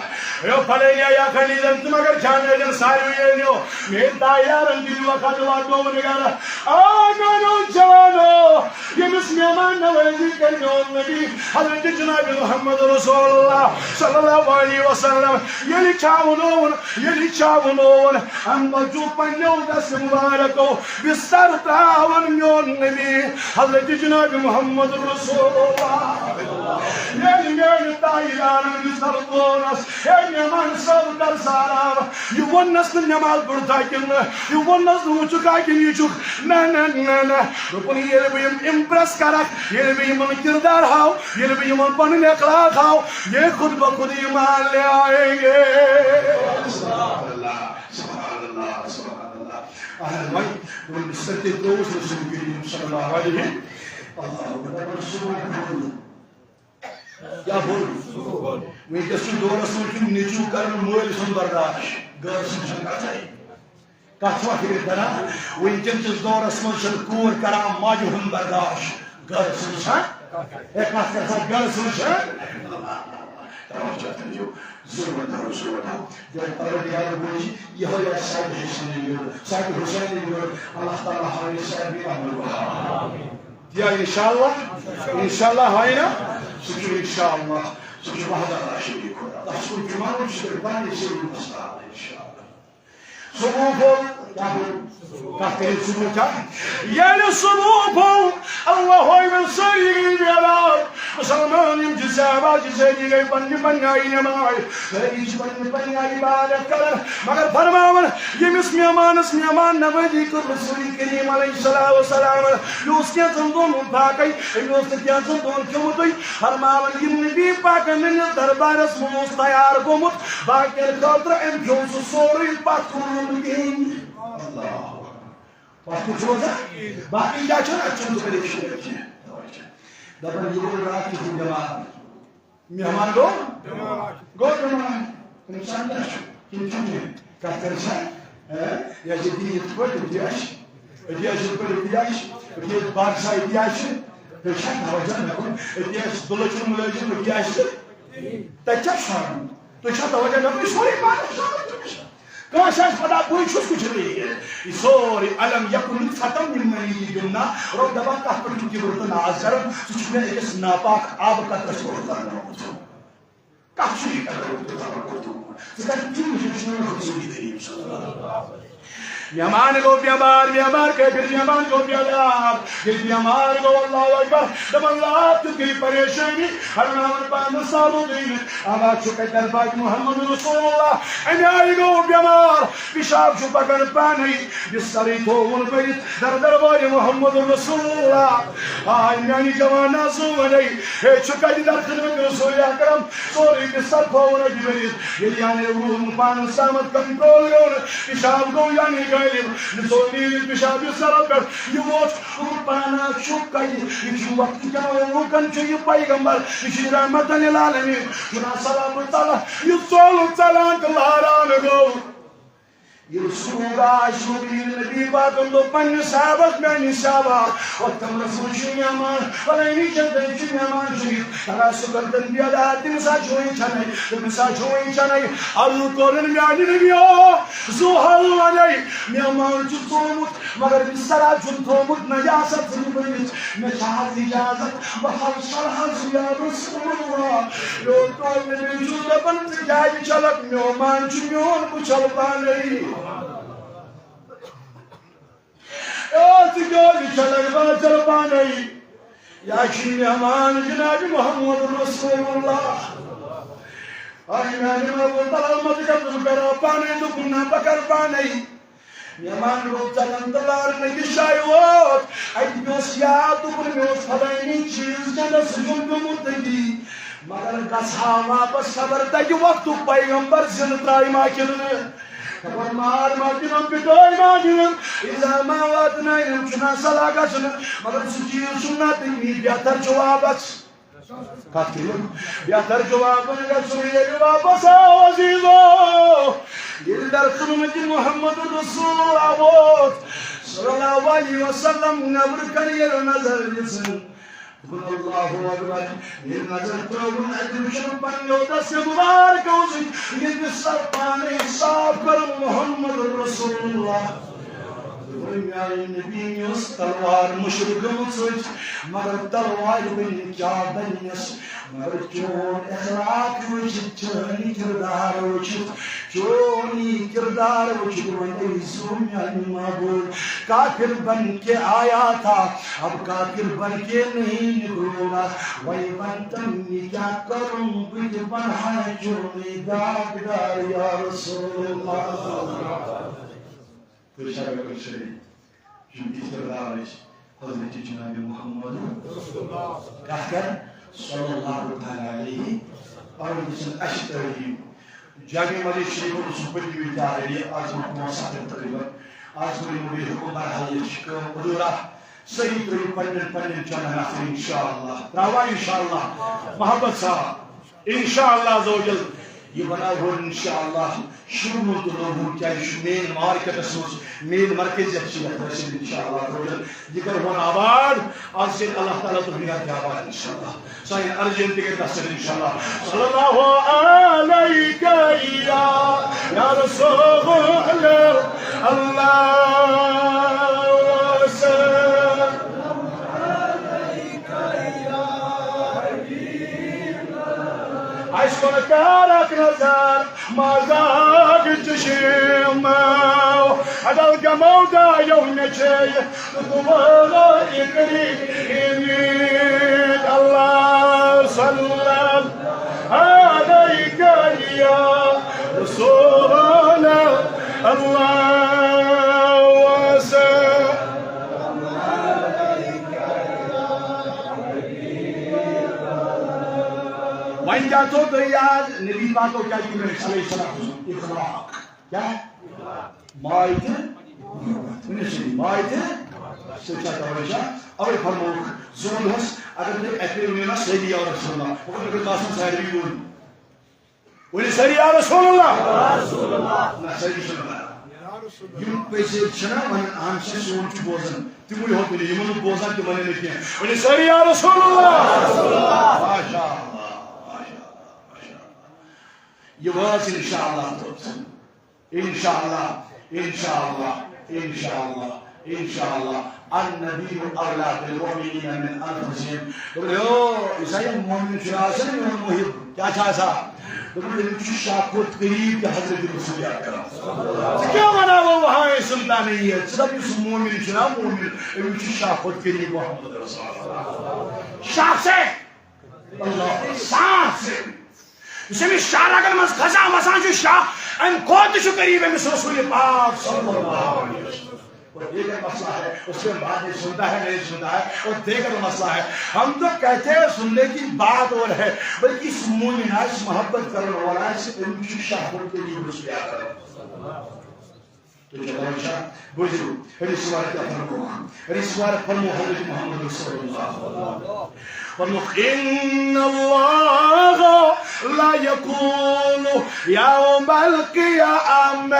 ہے فلٲنیا یا خلیٖلن تہٕ مگر جانٲنٮ۪ن ساروِیو نیوٗ۔ میٲنۍ تاجدارن دِتِو وقت واتنووُن یہِ گرٕ۔ آ میانیو جوانو، ییٚمِس مہمان نوٲزی کٔر میون نبی حضرت جناب محمد رسول اللہ صلی اللہ علیہ وسلم، ییٚلہِ چاونووُن، ییٚلہِ چاونووُن، امہِ پتہٕ چھُ پننیو دست مبارکو بستر تراوان میون نبی حضرت جناب محمد رسول اللہ۔ ییٚلہِ میانہِ تاجدارن بستر ترونس، ہے مہمان صٲب کر سا آرام، یہِ ووٚننس نہٕ نماز پٔرتھا کِنہٕ نہٕ، یہِ ووٚننس نہٕ وٕچھُکھا کِنہٕ یہِ چھُکھ، نہ نہ نہ نہ۔ دوٚپُن ییٚلہِ بہٕ یِم امپریس کرکھ، ییٚلہِ بہٕ یِمن کردار ہاو، ییٚلہِ بہٕ یِمن پنٕنۍ اخلاق ہاو، یہ خود بخود ایمان لے آئیں گے۔ سبحان اللہ، سبحان اللہ، سبحان اللہ۔ اہن وۄنۍ، وۄنۍ بستر تہِ ترٛووُس رسول کریم صلی اللہ علیہ۔ اللہ اکبر، رسول کریم۔ کیٛاہ بوٚل؟ وٕنکیٚس کِس دورس منٛز چھُ نیٚچوٗ کران مٲلۍ سُنٛد برداش، گٔر سٕنٛز چھَنہٕ کَتھَے۔ کَتھ چھُوا فِکرِ تَران؟ وٕنکیٚن کِس دورس منٛز چھَنہٕ کوٗر کران ماجہِ ہُنٛد برداش، گٔر سٕنٛز چھا؟ ہے، کَتھ کَر سا، گٔر سٕنٛز چھا؟ توجہ تھٲیِو، ضروٗرت تھاوو، ضروٗرت تھاوو۔ جب پروردگار بوٗزِ، یِہوٚے آسہِ سانہِ حسینِ یُن، سانہِ حسینِ یُن۔ اللہ تعالیٰ ہاوِ سارنٕے عمل۔ یا انشاءاللہ، انشاءاللہ ہاے نا، سُہ چھُ انشاءاللہ، سُہ چھُ وحدہ لا شریک خدا۔ تَس کُن چھُ وَنُن، سُہ چھُ پَنٕنہِ ذٔریعہٕ مسلہٕ حل انشاءاللہ۔ صبح پھوٚل، کیٛاہ گوٚو؟ کَتھ کٔرِو صبح کیٛاہ؟ ییٚلہِ صبح پھوٚل، اللہ ہوے وۄنۍ سٲری گٔے بیدار۔ مسلمان یِم چھِ صحابہ چھِ سٲری گٔے پننہِ پننہِ آیہِ نٮ۪ماز، سٲری چھِ پننہِ پننہِ آیہِ عبادت کران، مگر فرماوان، ییٚمِس مہمانس مہمان نوٲزی کٔر رسول کریم علیہ الصلوۃ والسلام، یہِ اوس کینٛژن دۄہن ہُنٛد فاقے، أمۍ اوس نہٕ کینٛژن دۄہن کھیوٚمُتُے۔ فرماوان، یِم نبی پاکن ہٕنٛدِس دربارس منٛز اوس تیار گوٚمُت، باقین خٲطرٕ أمۍ کھیوٚو سُہ سورُے، پتھ کُن روٗد نہٕ کِہیٖنۍ۔ اللہ اکبر۔ پتھ کُن چھُ روزان؟ باقی کیٛاہ چھُنہٕ؟ اَتہِ چھُنہٕ ژٕ پریشٲنی کینٛہہ۔ دپان، یہِ گوٚو راتھ کیُتھ بٮ۪مار۔ مہمان گوٚو؟ گوٚو بٮ۪مار۔ اِنسان کیٛاہ چھُ؟ کِنہٕ چھُنہٕ کینٛہہ؟ کَتھ کَرِ سا؟ ہہ؟ یہِ آسہِ ییٚتی یِتھ پٲٹھۍ، أتی آسہِ۔ أتی آسہِ یِتھ پٲٹھۍ، أتی آسہِ۔ أتی آسہِ بادشاہ، أتی آسہِ۔ بیٚیہِ چھا توجہ مےٚ کُن؟ أتی آسہِ دُلہٕ چھُنہٕ مُلٲزِم، أتی آسہِ۔ تَتہِ چھا ژھانٛڈُن؟ تُہۍ چھا توجہ مےٚ کُن؟ یہِ سورُے پانَس چھُ۔ کٲنٛسہِ آسہِ پتہ، بٕے چھُس کُچھ نہٕ یہِ۔ یہِ سورُے الم یکن نطفة من منی یمنی۔ رۄب دپان، کتھ پٮ۪ٹھ چھُ کِبر تہٕ ناز کران؟ ژٕ چھُکھ مےٚ أکِس ناپاک آبہٕ قطرس پٮ۪ٹھ بناومُت۔ کتھ چھُ یہِ کران؟ رۄب دپان، ژٕ کتھ چھُکھ یہِ وٕچھان؟ چھُنہٕ رسول کریم صلی اللہ علیہ وسلم۔ مہمان گوٚو بٮ۪مار، بٮ۪مار کٲفِر، مہمان گوٚو بٮ۪مار۔ ییٚلہِ بٮ۪مار گوٚو، اللہ اکبر، دپان، لاب تہِ گٔے پریشٲنی، فرماوان، پانس سالو دوٚیمہِ۔ آواز چھُ کتہِ دربار محمد رسول اللہ۔ امہِ آیہِ گوٚو بٮ۪مار، پِشاب چھُ پکان پانے، بسترٕے تھووُن بٔرِتھ، در دربارِ محمد رسول اللہ۔ آے میانہِ جوان نازو ونے، ہے چھُ کتہِ در خدمت رسول اکرم، سورُے بستر تھووُن اتہِ بٔرِتھ۔ ییٚلہِ یعنی روٗد نہٕ پانس تامتھ کنٹرول گوٚو نہٕ، پِشاب گوٚو یعنی یہِ ژوٚل نیٖرِتھ پِشابہِ سرو پٮ۪ٹھ، یہِ ووٚتھ، دوٚپُن، پانا چھُ کَتہِ؟ یہِ چھُ وقتہٕ کٮ۪ن لوٗکن چھُ یہِ پیغمبر، یہِ چھُ رحمتن للعالمین۔ چُنا سلام ژلان، یہِ ژوٚل ژلان تہٕ لاران گوٚو۔ ییٚلہِ سُہ گوٚو آسہِ، ییٚلہِ نبی پاکن دوٚپ پننِس صحابس، میانہِ صحابہ، ہۄتھ کمرس منٛز چھُ مہمان، فلٲنی جایہِ چھُ مہمان شریف، ترا سُہ کر تن بیدار، تٔمِس ہا چھُ وۄنۍ کھٮ۪نَے، تٔمِس ہا چھُ وۄنۍ چٮ۪نَے۔ عرض کوٚرُن میانہِ نبی، آ، زُحل وَنے، مہمان چھُ ژومُت، مگر بسترا چھُن تھومُت نجاست ژھٕنہِ بٔنِتھ۔ مےٚ چھا حظ اجازت؟ بہٕ حظ شرحس یا رسول اللہ۔ میون ٹوٹھ نبی چھُس دپان، ژٕ کیازِ چھلکھ؟ مہمان چھُ میون، بہٕ چھل پانے۔ اے، ژٕ کیازِ چھلکھ؟ بہٕ چھل پانے۔ یا چھُ مہمان جناب محمد رسول اللہ۔ آ، میانہِ محبوب، تلال مت کر، ژٕ کرا پانے؟ دوٚپُن، نہ، بہٕ کرٕ پانے۔ مہمان گوٚو ژلان تہٕ لارنہٕ یہِ جایہِ ووت۔ اَتہِ پیوٚس یاد، دوٚپُن، مےٚ اوس فلٲنی چیٖز چنٛدس، سُہ چھُم پیوٚمُت تٔتی۔ مگر گژھٕ ہا واپس خبر تَتہِ وقتُک پیغمبر زِندٕ ترٛایہِ ما کِنہٕ نہٕ؟ خبر مار ما دِنَم، پِٹٲے ما دِنَم، اِزا ما واتناینَم، چھُنہ صلاح گژھُن۔ مگر سُہ چیٖز چھُم نہ تٔتی، بہتر چھُ واپس۔ کتھ کٔرِو؟ بہتر جواب گژھُن، ییٚلہِ واپس آو عزیزو، ییٚلہِ در خدمت محمد رسول اللہ ووت، صلی اللہ علیہ وسلم، نٮ۪برٕ کنہِ ییٚلہِ نظر دِژٕن، دوٚپُن، اللہ اکبر، ییٚلہِ نظر ترٲوٕن، اَتہِ وٕچھُن پننیو دستہِ مبارکو سۭتۍ یہِ بستر پانے صاف کرُن محمد رسول اللہ۔ دوٚپُن، میانہِ نبی، مےٚ ٲس تلوار مُشرِک گٔمٕژ أتھۍ، مگر تلوارِ بَنہِ کیٛاہ بَنہِ مےٚ؟ مگر چون اخلاق وٕچھِتھ، چٲنۍ کردار وٕچھِتھ، چون یہِ کردار وٕچھِتھ وۄنۍ ٲسِو میانہِ محبوب۔ کافر بن کے آیا تھا، اب کافر بن کے نہیں نکلوں گا۔ وۄنۍ وَن تَم، یہِ کیٛاہ کَرُن؟ بہٕ تہِ بَنہٕ ہا چونُے داغدار یا رسول اللہ۔ تہٕ شرف شریف، یِم اِقتدار ٲسۍ حضرت جناب محمد کَتھ کَران؟ صلی اللہ تعالیٰ علیہ۔ پَرُن گژھن اَسہِ تعلیٖم۔ جامع مسجد شریف اوس پٔتمہِ وِزِ تہِ آلریڈی، آز برونٛہہ پانٛژھ ہَتھ رٮ۪تھ تقریباً۔ آز کوٚر یِمو بیٚیہِ حُکُم، بہرحال یہِ چھِ کٲم ادھورا۔ صحیح ترٲیِو پننٮ۪ن پننٮ۪ن چندن نفر، انشاءاللہ۔ ترٛاوان انشاءاللہ۔ محبت صاحب۔ انشاءاللہ عز و جل۔ یہِ بناوہون انشاءاللہ شوٗبوُن تہٕ لوٗبوُن، کیٛازِ یہِ چھُ مین مارکیٹس منٛز، مین مرکزیت چھِ یتھ حٲصِل انشاءاللہ عز و جل۔ یہِ کرہون آباد، از کٔرِتھ اللہ تعالیٰ تُہُنٛد گرٕ تہِ آباد انشاءاللہ۔ سانٮ۪ن عرضن تہِ گژھِ دستگیر انشاءاللہ۔ صلی اللہ علیک یا، یا رسول اللہ۔ اَسہِ کوٚر کار اکھ نظر، مزاق چشمو، عدل گمو دایو مےٚ چھے، تہٕ دُعا اکری امید۔ اللہ صلی علیک یا رسول اللہ۔ وۄنۍ کیٛاہ تھوٚو تۄہہِ یاد؟ نبی پاکو کیٛاہ دیُت اَسہِ علیہ الصلوۃ والسلام؟ اخلاق۔ کیٛاہ؟ ماے تہٕ ؤنِو سۭتۍ، ماے تہٕ سۭتۍ چھا توجہ؟ اوے فرمووُکھ، زٕ ووٚنہوس، اگر تُہۍ اَکہِ لَٹہِ ؤنِو نا سٲری یا رسول اللہ، مگر مےٚ گوٚژھ آسُن ساروی ووٚن۔ ؤنِو سٲری یا رسول اللہ۔ نہ، سٲری چھِنہٕ وَنان۔ یِم پٔزۍ چھِنہ وَنان، اہن سا سون چھُ بوزان، تِموٕے ہوت ؤنِو، یِمن نہٕ بوزان تِمن نہٕ کینٛہہ۔ ؤنِو سٲری یا رسول اللہ۔ ماشاء اللہ، ماشاء اللہ، ماشاء اللہ۔ یہِ وٲژ انشاءاللہ توٚت۔ انشاءاللہ، انشاءاللہ، انشاءاللہ، انشاءاللہ۔ النبی اولیٰ بالمؤمنین من انفسہم۔ دوٚپُن، یو، یُس ہا یہِ مومن چھُ آسان، میون محب، کیٛاہ چھُ آسان؟ دوٚپُن، أمِس چھُ شاہ کھۄتہٕ قریب تہِ حضرت رسول اکرم۔ ژٕ کیٛاہ وَنان وۄنۍ، وہاں ہے سنتا نہیں ہے؟ ژٕ دَپ، یُس مومن چھُ نا مومن، أمِس چھُ شاہ کھۄتہٕ قریب محمد رسول اللہ۔ شاہ سے، اللہ، شاہ سے۔ یُس أمِس شاہ رگن منٛز کھسان وسان چھُ شاہ، اَمہِ کھۄتہٕ تہِ چھُ قریب أمِس رسول پاک صلی اللہ علیہ وسلم۔ اور دیگر مسئلہ ہے، اس میں بعد میں سنتا ہے، نہیں سنتا ہے، اور دیگر مسئلہ ہے۔ ہم تو کہتے ہیں سننے کی بات اور ہے، بلکہ اس مومن آج محبت کرنے والا ہے، اس سے تم کی شاہ کے لیے رسول اکرم۔ تُہۍ چھِو دَپان چھا؟ بوٗزِو، حدیث مبارک کیٛاہ فرموو؟ حدیث مبارک فرموو حضرت محمد رسول اللہ۔ فرموو، "ان اللہ لا یکون یوم القیامہ۔"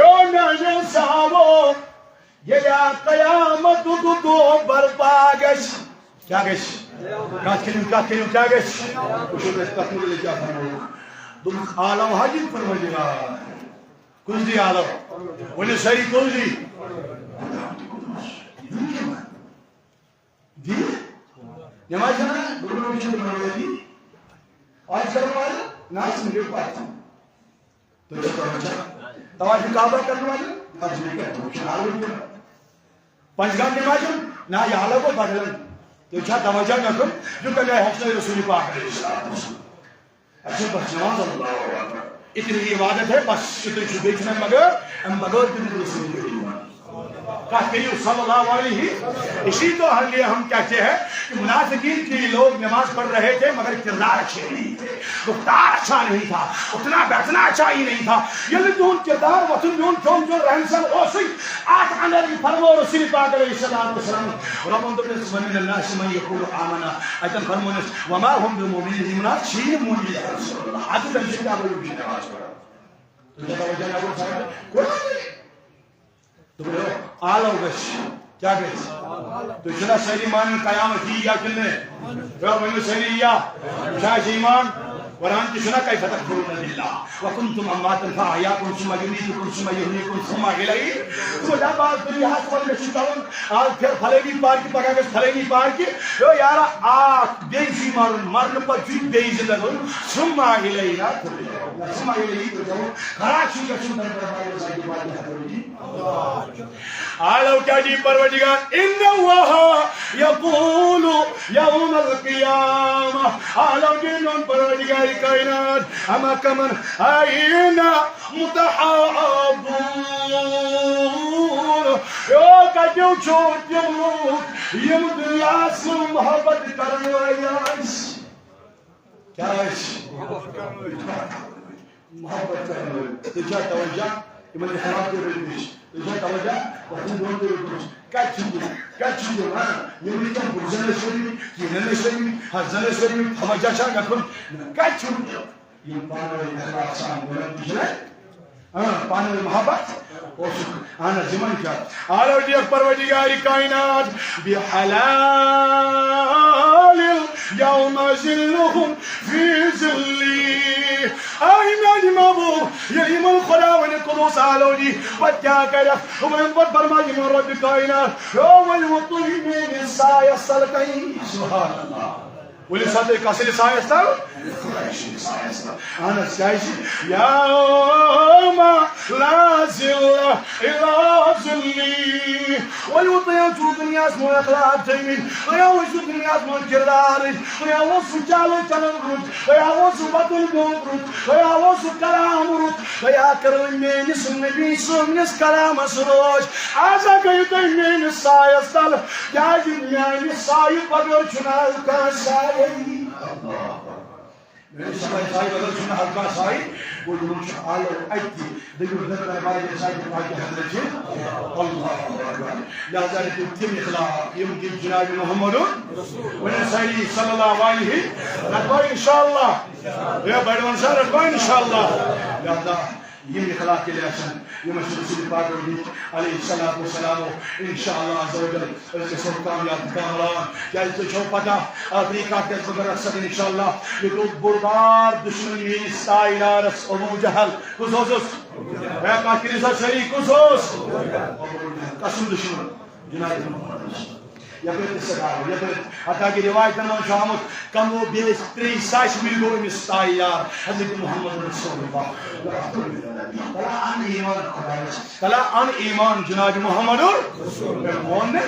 او میانیو صحابو، ییٚلہِ آ قیامتُک دۄہ برپا گژھِ، کیٛاہ گژھِ؟ کتھ کٔرِو، کتھ کٔرِو، کیٛاہ گژھِ؟ وٕچھِو، أسۍ کتھ مُتعلِق کیٛاہ فرمووُکھ۔ دوٚپُکھ، عالم حاجی پروردگار۔ کُس دی عالم؟ ؤنِو سٲری، کُس دی؟ دی؟ نماز چھَنہ؟ گۄڈٕ چھِ نماز دی۔ آز کرو آز؟ نہ، آز چھِنہٕ بیٚیہِ پَتہٕ۔ تُہۍ چھِو توجہ؟ طواف کعبہ کرن والے حج نہیں کرتے، شال نہیں کرتے۔ پنچ گام نماز نہ، یہ الگ ہو بدلن۔ تُہۍ چھا توجہ کرُن؟ جو کمہِ آیہِ ہیٚچھنٲے رسول پاک علیہ الصلوۃ والسلام؟ اچھا، بس نماز اللہ اکبر۔ اتنی عبادت ہے، بس اتنی چھُ بیٚیہِ چھُنہٕ مگر، امہِ بغٲر تہِ نہٕ رسول کریم۔ کہتے ہو صلی اللہ علیہ۔ اسی تو ہم لیے ہم کہتے ہیں کہ منافقین کے لوگ نماز پڑھ رہے تھے مگر کردار اچھے نہیں تھے، رفتار اچھا نہیں تھا، اٹھنا بیٹھنا اچھا ہی نہیں تھا۔ ییٚلہِ تُہُنٛد کردار وۄتھُن بِہُن کھیوٚن چیوٚن رہن سہن اوسُے، اتھ اندر یہِ فرموو رسول پاک علیہ الصلوۃ والسلام، ربن دوٚپنس، "ومن الناس من یقول آمنا"، اتن فرموونس، "وما هم بمؤمنین"، یِم نہ چھِ نہٕ مومن۔ اتھ تٔمۍ سٕنٛدِ کیٛاہ گوٚو، یِم چھِ نماز پران۔ تُہۍ چھِو توجہ نظر سان؟ قرآن۔ دوٚپُن، آلو گژھِ۔ کیٛاہ گژھِ؟ تُہۍ چھِو نا سٲری مانان قیامت یی یا کِنہٕ نہٕ؟ ہے، ؤنِو سٲری یا۔ یہِ چھا اَسہِ ایمان؟ قرآن تہِ چھُ نا، کیف تکفرون باللہ وکنتم امواتا فاحیاکم ثم یمیتکم ثم یحییکم ثم الیہ۔ ژٕ وَن، دَپ آز دُنیاہَس منٛز مےٚ چھُ ژَلُن، آز پھِر فلٲنی پارکہِ، پگاہ گژھِ فلٲنی پارکہِ۔ ہے یارا، اکھ بیٚیہِ چھُے مَرُن، مَرنہٕ پَتہٕ چھُے بیٚیہِ زِندٕ گژھُن۔ ثم الیہ ترجعون۔ ثم الیہ ترجعون۔ خراب چھُے گژھُن، در در بار بار۔ آلو کیا جی پروردگار، ان اللہ یقول یوم القیامہ۔ آلو جی میون پروردگار کائنات، اما کمن این متحابون۔ یو کتیو چھو تم لوگ یم دنیا سے محبت کرنے والے۔ کیا ٲسۍ؟ محبت کرن وٲلۍ۔ تُہۍ چھا توجہ؟ یِمن اخلاق تہِ رٔٹۍ مٕتۍ۔ تُہۍ چھا توجہ؟ وۄتھُن بۄن تہِ رٔٹۍ مٕتۍ۔ کتہِ چھِو تُہۍ؟ کتہِ چھِو تُہۍ؟ ہاں؟ یِم وٕنکیٚن بُزن ٲسۍ ؤرمٕتۍ، کینن ٲسۍ ؤرمٕتۍ، حسدن ٲسۍ ؤرمٕتۍ، توجہ چھا مےٚ کُن؟ کتہِ چھِو تُہۍ؟ یِم پانہٕ ؤنۍ اخلاق سان بُلند تہِ چھِنہ؟ ہاں، پانہٕ ؤنۍ محبت اوسُکھ۔ اہن حظ، یِمن کیٛاہ؟ آلو دیکھ پروردگار کائنات، بحلال یوم ظلهم فی ظلی۔ اے میانہِ محبوب، ییٚلہِ یِمن خداوند قدوس آلو دی، پتہٕ کیٛاہ کرکھ؟ وۄنۍ پتہٕ فرمایہِ یِمن رۄبِ کائنات، او وۄنۍ ووت تُہۍ میٲنِس سایس تل کَنہِ۔ سبحان اللہ۔ ؤلِو سا تُہۍ کَسٕرِ سایَس تَل؟ خۄدایہِ سٕنٛدِس سایَس تَل۔ اہن حظ، کیٛازِ؟ یوم لا ظل الا ظلی۔ ؤلِو تُہۍ حظ چھُو دُنیاہَس منٛز اخلاق تھٲومٕتۍ، تُہۍ حظ چھُو دُنیاہَس منٛز کِردار رٕتۍ، تُہۍ حظ چھُو چالو چلن رُت، تُہۍ حظ چھُو وَتُن بِہُن رُت، تُہۍ حظ چھُو کلام رُت، تُہۍ حظ کٔرٕو میٲنِس نبی صٲبنِس کلامَس رٲچھ۔ آز ہا گٔیِو تُہۍ میٲنِس سایَس تَل۔ کیٛازِ میانہِ سایہِ بغٲر چھُنہٕ حظ کانٛہہ سایہِ۔ میانہِ سایہِ، سایہِ بغٲر چھُنہٕ حظ کانٛہہ سایہِ۔ گوٚو یِمن چھُ آلو اَتہِ تہِ۔ دٔپِو، حضرت عبادِ سایہِ تہِ پاکہِ حضرت چھِ۔ اللہ اکبر۔ لہذا رٔٹِو تِم اخلاق، یِم دِتۍ جناب محمد۔ ؤنِو سٲری صلی اللہ علیہ۔ رٹوا انشاءاللہ۔ ہے بڑٕ وَن سا، رٹوا انشاءاللہ۔ لہذا یِم اخلاق ییٚلہِ آسن، یِم اَسہِ رسول پاکو دِتۍ علیہ الصلوۃ والسلام، انشاءاللہ عز و جل أسۍ گژھو کامیاب تہٕ کامران۔ کیٛازِ تۄہہِ چھو پتہ، ٲخری کتھ گژھِ بہٕ کرٕ اکھ سیکنڈ انشاءاللہ۔ یہِ گوٚو بوٚڑ بار دُشمن میٲنِس تاجدارس ابو جہل۔ کُس اوسُس؟ ہے، کتھ کٔرِو سا سٲری، کُس اوس؟ ابو جہل۔ کسُن دُشمن؟ جناب محمد۔ یپٲرۍ تہِ سکاوُن، یپٲرۍ۔ حتیٰ کہ روایتن منٛز چھُ آمُت، کمو بیٚیِس ترٛیٚیہِ ساسہِ ؤرۍ گوٚو أمِس تاجدار حضرت محمد رسول اللہ۔ تلا ان ایمان خدایس، تلا ان ایمان جناب محمد رسول۔ مےٚ ووٚن نہٕ؟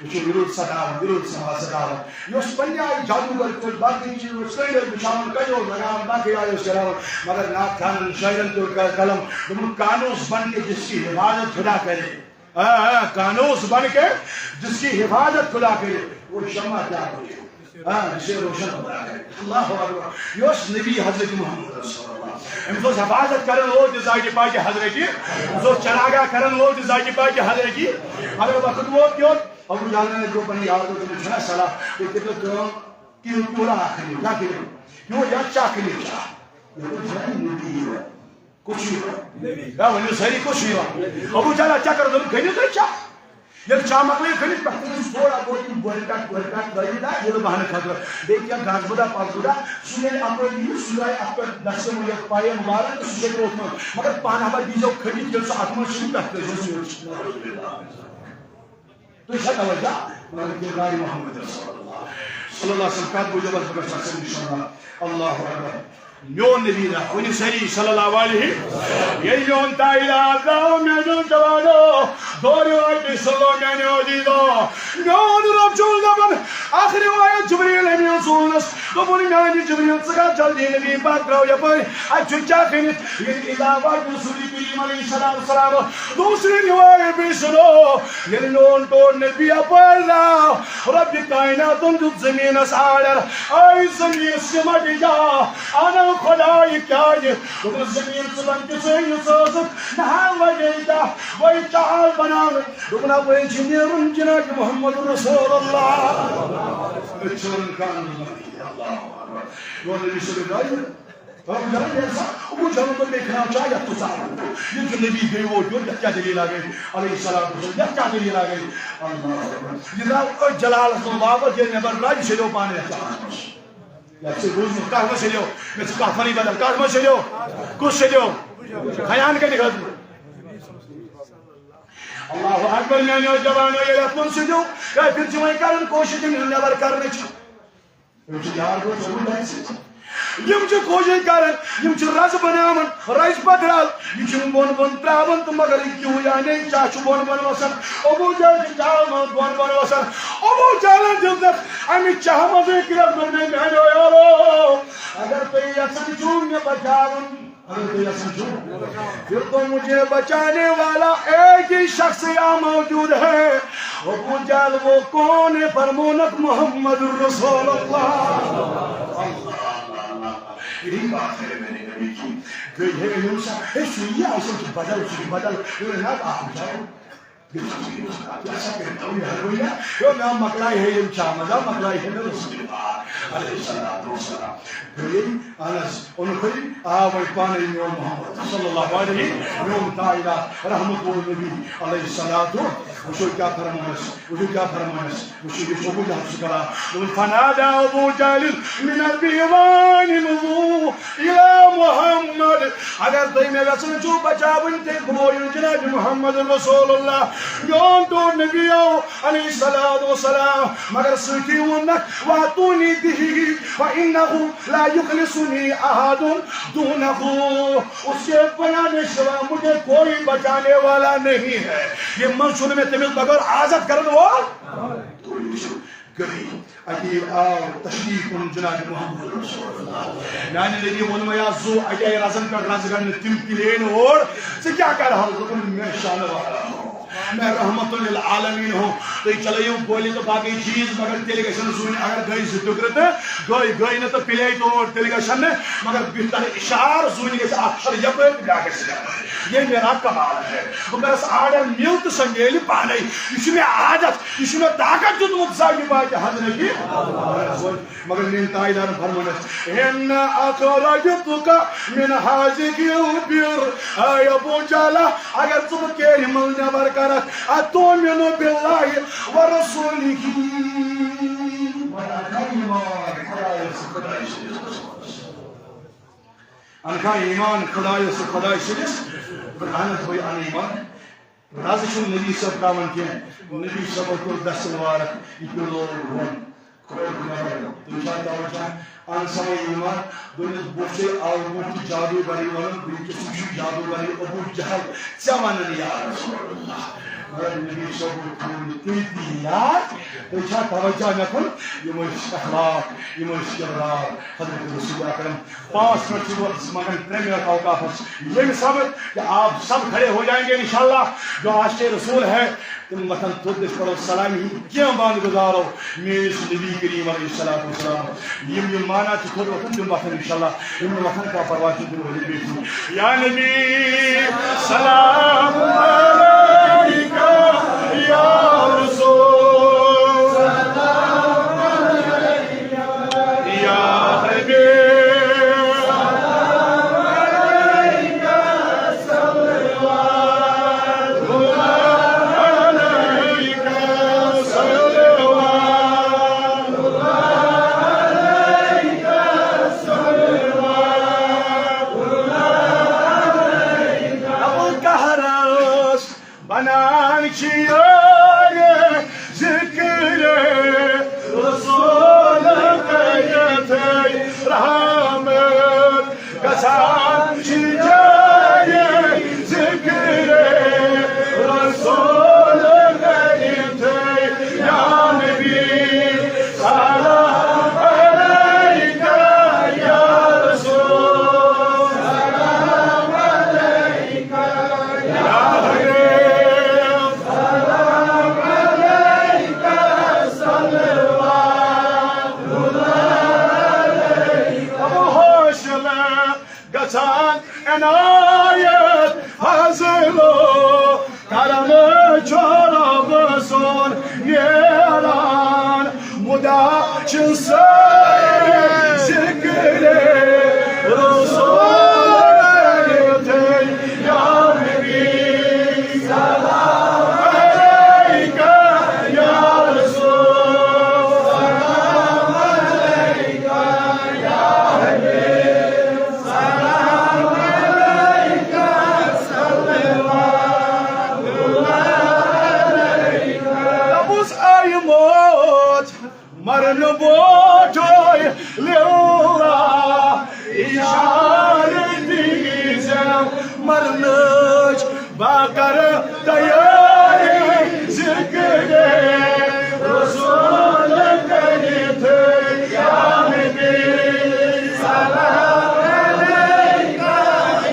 وٕچھِو، یہِ روٗد سکاوُن، یہِ روٗد سما سکاوُن۔ یہِ اوس پننہِ آیہِ جادوگر پٲٹھۍ، باقٕے چیٖز اوس کٔنۍ اوس بِچھاوان، کَنہِ اوس لگاوان، باقٕے آیہِ اوس کَران۔ مگر نعت خانن، شٲعرن تُل ق-، قلم، دوٚپُن، کانوس بن کے جس کی حفاظت خدا کرے۔ آ، آ، کانوس بن کے جس کی حفاظت خدا کرے، وہ شمع کیا کرے؟ آ، یہِ چھُ روشن خۄدا کرِ۔ اللہ اکبر۔ یہِ اوس نبی حضرت محمد رسول اللہ۔ أمِس اوس حفاظت کرن وول تہِ ذاتِ پاکہِ حضرت، أمِس اوس چراگاہ کرن وول تہِ ذاتِ پاکہِ حضرت۔ مگر وقت ووت یوت، ابو جہلن گوٚو پننہِ یارو دوٚپُن، چھُنہ صلاح، تُہۍ کٔرِو کٲم، کِہیٖنۍ پیوٗرٕ اکھ کٔرِو، کیٛاہ کٔرِو؟ پیوٗر یا چاہ کٔرِو چاہ۔ یہِ گوٚو زن نبی یوت۔ کُس چھُ یِوان؟ یا ؤنِو سٲری، کُس چھُ یِوان؟ ابو جہل، چکر دوٚپُن، کٔرِو تُہۍ چاہ۔ ییٚلہِ چاہ مۄکلٲیِو کٔرِتھ، پٮ۪ٹھ کٔرِو تھوڑا بہت یِم گۄرِ کَٹ، گۄرِ کَٹ ترٛٲیِو نا، ییٚلہِ بہانہٕ خٲطرٕ۔ بیٚیہِ کینٛہہ گاسہٕ بوٚدا، پَس بوٚدا، سُہ ییٚلہِ اَپٲرۍ یِیہِ، سُہ درٛایہِ اَتھ پٮ۪ٹھ دَستہِ مُبارک تہٕ سُہ چھُ أتھۍ منٛز۔ مگر پانہٕ ہا پَتہٕ دیٖزیو کھٔنِتھ، ییٚلہِ سُہ اَتھ منٛز چھُ، پٮ۪ٹھ ترٛٲیزیوس یوٚرٕ۔ تُہۍ چھا توجہ؟ مگر کردارِ محمد رسول اللہ صلی اللہ علیہ وسلم کَتھ بوٗزِو، بس بہٕ گژھٕ آسُن اِنشاءاللہ۔ اللہ اکبر۔ میون نبی نہ، ؤنِو سٲری صلی اللہ علیہ۔ ییٚلہِ میون تاجدار درٛاو، میانیو جوانو، دورِ وٲتۍ صلو میانیو عزیزو۔ میون رب چھُ دَپان، اکھ روایت جبریل امین سوٗزنَس، دوٚپُن، میانہِ جبریل، ژٕ گژھ جلدی، نبی پاک درٛاو یپٲرۍ، اَتہِ چھُ چاہ کھٔنِتھ۔ ییٚلہِ اِلہ واتُن رسول کریم علیہ السلام سلام، دوسری روایت بیٚیہِ سُنو، ییٚلہِ میون ٹوٹھ نبی یپٲرۍ درٛاو، رب کائناتن دیُت زمینس آرڈر، اے زمین سمٹ جا، انا خدای کیا یہ؟ دوٚپُن، زمین ژٕ بن تِژھٕے یِژھ ٲسٕکھ، نہ حال وجہ کیا، وۄنۍ چاہ بناونہٕ۔ دوٚپُن، وۄنۍ چھِ نیرُن جناب محمد رسول اللہ۔ أسۍ چھِ وَنان کانٛہہ نہٕ۔ اللہ اکبر۔ یور نبی صلی اللہ علیہ وسلم۔ ابو جہل، ابو جہل دوٚپ، مےٚ کھیٛاو چاے، یَتھ کُس آب؟ ییٚلہِ نبی بیٚیہِ ووت یور، یَتھ کیٛاہ دٔلیٖل آ گٔے؟ علیہ الصلوۃ والسلام، یَتھ کیٛاہ دٔلیٖل آ گٔے؟ اللہ اکبر۔ یہِ درٛاو أتھۍ جلالَس منٛز واپس، ییٚلہِ نٮ۪بر درٛاو، یہِ شیلیو پانہٕ یَتھ جلالَس منٛز۔ یَتھ چھِ روٗزمُت، کَتھ منٛز شیلیو؟ مےٚ چھِ کَتھ وَنٕنۍ بدل، کَتھ منٛز شیلیو؟ کُس شیلیو؟ خیان کَتہِ خٲطرٕ؟ اللہ اکبر، میٛانیو جوانو، ییٚلہِ اَتھ منٛز شیلیو، کٲفِر چھِ وۄنۍ کَران کوٗشِش یِم نٮ۪بر کَرنٕچ۔ یِم چھِ یار دوست ضروٗر لگہِ سۭتۍ۔ یِم چھِ کوٗشِش کران، یِم چھِ رز بناوان، رز پتہٕ رز، یہِ چھُ بۄن بۄن تراوان تہٕ مگر یہِ کیٛاہ یعنی چاہ چھُ بۄن بۄن وسان، ابو جہل چھُ چاہ منٛز بۄن بۄن وسان۔ ابو جہلن دیُت اَتھ اَمہِ چاہ منٛزٕے کریکھ، دوٚپ، میٛانیو یارو، اگر تُہۍ یژھان چھِو مےٚ بچاوُن، اگر تُہۍ یژھان چھِو، پھر تو مجھے بچانے والا ایک ہی شخص یہاں موجود ہے۔ ابو جہل، وہ کون ہے؟ فرمونک محمد رسول اللہ۔ یہی بات ہے میرے نبی کی۔ گئی ہے یوسف، ہے سوئی ہے، ایسے تو بدل، سوئی بدل، یہ نہ آپ جاؤ۔ یہِ ہسا کٔرِتھ تھاوُن یہِ ہر ؤنۍ، یہِ مےٚ مۄکلایہِ ہے یِم چاہ مزہ، مۄکلایہِ ہے مےٚ رسول پاک علیہ الصلوۃ والسلام۔ گٔیے انس، اوٚنُکھ ہے، آو وۄنۍ پانے میون محمد صلی اللہ علیہ، میون تاجدار رحمت النبی علیہ الصلوۃ۔ وٕچھو کیٛاہ فرمونس، وٕچھو کیٛاہ فرمونس، وٕچھو یہِ چھُ ابو جہل چھُ کران۔ دوٚپُن، فنادى ابو جہل من البيوان، الى محمد۔ اگر تُہۍ مےٚ یژھان چھِو بچاوٕنۍ، تیٚلہِ بُلٲیِو جناب محمد رسول اللہ، میون ٹوٹھ نبی آو علیہ الصلوۃ والسلام، مگر سۭتی ووٚننکھ، واتونی به فانه لا یخلصنی احد دونہ، اس کے بنانے سوا مجھے کوئی بچانے والا نہیں ہے۔ یہِ منٛز چھُنہٕ مےٚ تٔمِس بغٲر عزت کرن وول۔ گٔے۔ اَتی آو تشریف اوٚن جناب محمد رسول اللہ۔ میانہِ نبی ووٚن مےٚ، یا زُو اَکہِ آیہِ رَزَن پٮ۪ٹھ رَزٕ گَنٛڈنہِ، تِم پِلے نہٕ اور۔ ژٕ کیٛاہ کَرٕ ہا؟ دوٚپُن، مےٚ شانہٕ وارا، مےٚ رحمت للعالمین ہو۔ تُہۍ چلٲیِو گولہِ تہٕ باقٕے چیٖز، مگر تیٚلہِ گژھن زوٗنہِ، اگر گٔے زٕ ٹُکرٕ تہٕ گٔے، گٔے نہٕ تہٕ پِلے تور، تیٚلہِ گژھن نہٕ۔ مگر بہٕ کَرٕ اِشارٕ، زوٗنہِ گژھِ اَکھ شَر یَپٲرۍ تہٕ بیٛاکھ گژھِ یَپٲرۍ۔ یہِ میرا کمال ہے۔ بہٕ کَرَس آرڈر مِل تہٕ سۄ میلہِ پانَے۔ یہِ چھُ مےٚ عادت۔ یہِ چھُ مےٚ طاقت دیُتمُت ذاتِ پاکہِ حضرت۔ مگر میٲنۍ تاجدارن فرمٲونس، ان اخرجتک من هذه البئر، اے ابو جہل، اگر ژٕ بہٕ کیرِ منٛز نٮ۪بر کرکھ، اتؤمن باللہ ورسولہ۔ انکھا ایمان خدایس، خدای سٕنٛدِس۔ بہٕ اَنہٕ بہٕ اَنہٕ ایمان۔ رَزٕ چھُنہٕ نبی صٲب ترٛاوان کینٛہہ۔ نبی صٲبَن کوٚر دَستہٕ مُبارک، یہِ پیوٚو لوگ بۄن۔ کوٚر نٮ۪بر۔ تُہۍ چھا توجہ؟ اَن سا وۄنۍ ایمان۔ دوٚپمَس، بہٕ چھُسَے آوُر تہٕ جادوٗگَرٕے وَنان، بہٕ کیٛاہ چھُس جادوٗگَرٕے؟ ابو جہل، ژےٚ وَنان یا رسول اللہ۔ نبی صٲبُن تھوٚو نہٕ کینٛہہ تہِ یاد۔ تُہۍ چھا توجہ مےٚ کُن؟ یِم ٲسۍ اخلاق، یِم ٲسۍ کردار حضرت رسول اکرم۔ پانٛژھ منٹ چھِ وقت منگان، ترٛےٚ منٹ اوقافس۔ ییٚمہِ سبب کہ آپ سب کھڑے ہو جائیں گے انشاءاللہ۔ جو عاشق رسول ہے، تِم وۄتھن تھوٚد، أسۍ پرو سلام ہی کینٛہہ بند گزارو میٲنِس نبی کریم علیہ الصلوۃ والسلام۔ یِم یِم مانا چھِ تھوٚد وۄتھان، تِم وۄتھن انشاءاللہ۔ یِم نہٕ وۄتھن کانٛہہ پرواے چھُنہٕ، تِم ؤلِو بِہِتھ۔ یا نبی سلام علیک، یا رسول سلام علیک، یا حبیب سلام علیک، صلوات ابو القہرس بنان چھ یار ذکر رسول کریتھے رحمت گژھان چھ جاری ذکر رسول کریتھے یا نبی سلام علیک یا رسول سلام علیک یا حبیب سلام علیک صلوات اللہ علیک۔ ابو حوصلہ گژھان عنایت فضل و کرم چھُ رب سون نیران، مدا چھِ سٲری ذکر رسول کریتھے یا نبی سلام علیک یا رسول سلام علیک یا حبیب سلام علیک صلوات اللہ علیک۔ دوٚپُس، آیہِ موت مرنہٕ برونٛٹھٕے لِلہ، اِشارٕ دیٖزٮ۪م مرنٕچ بہٕ کرٕ تیٲری ذکر رسول کٔرِتھ یا نبی سلام علیک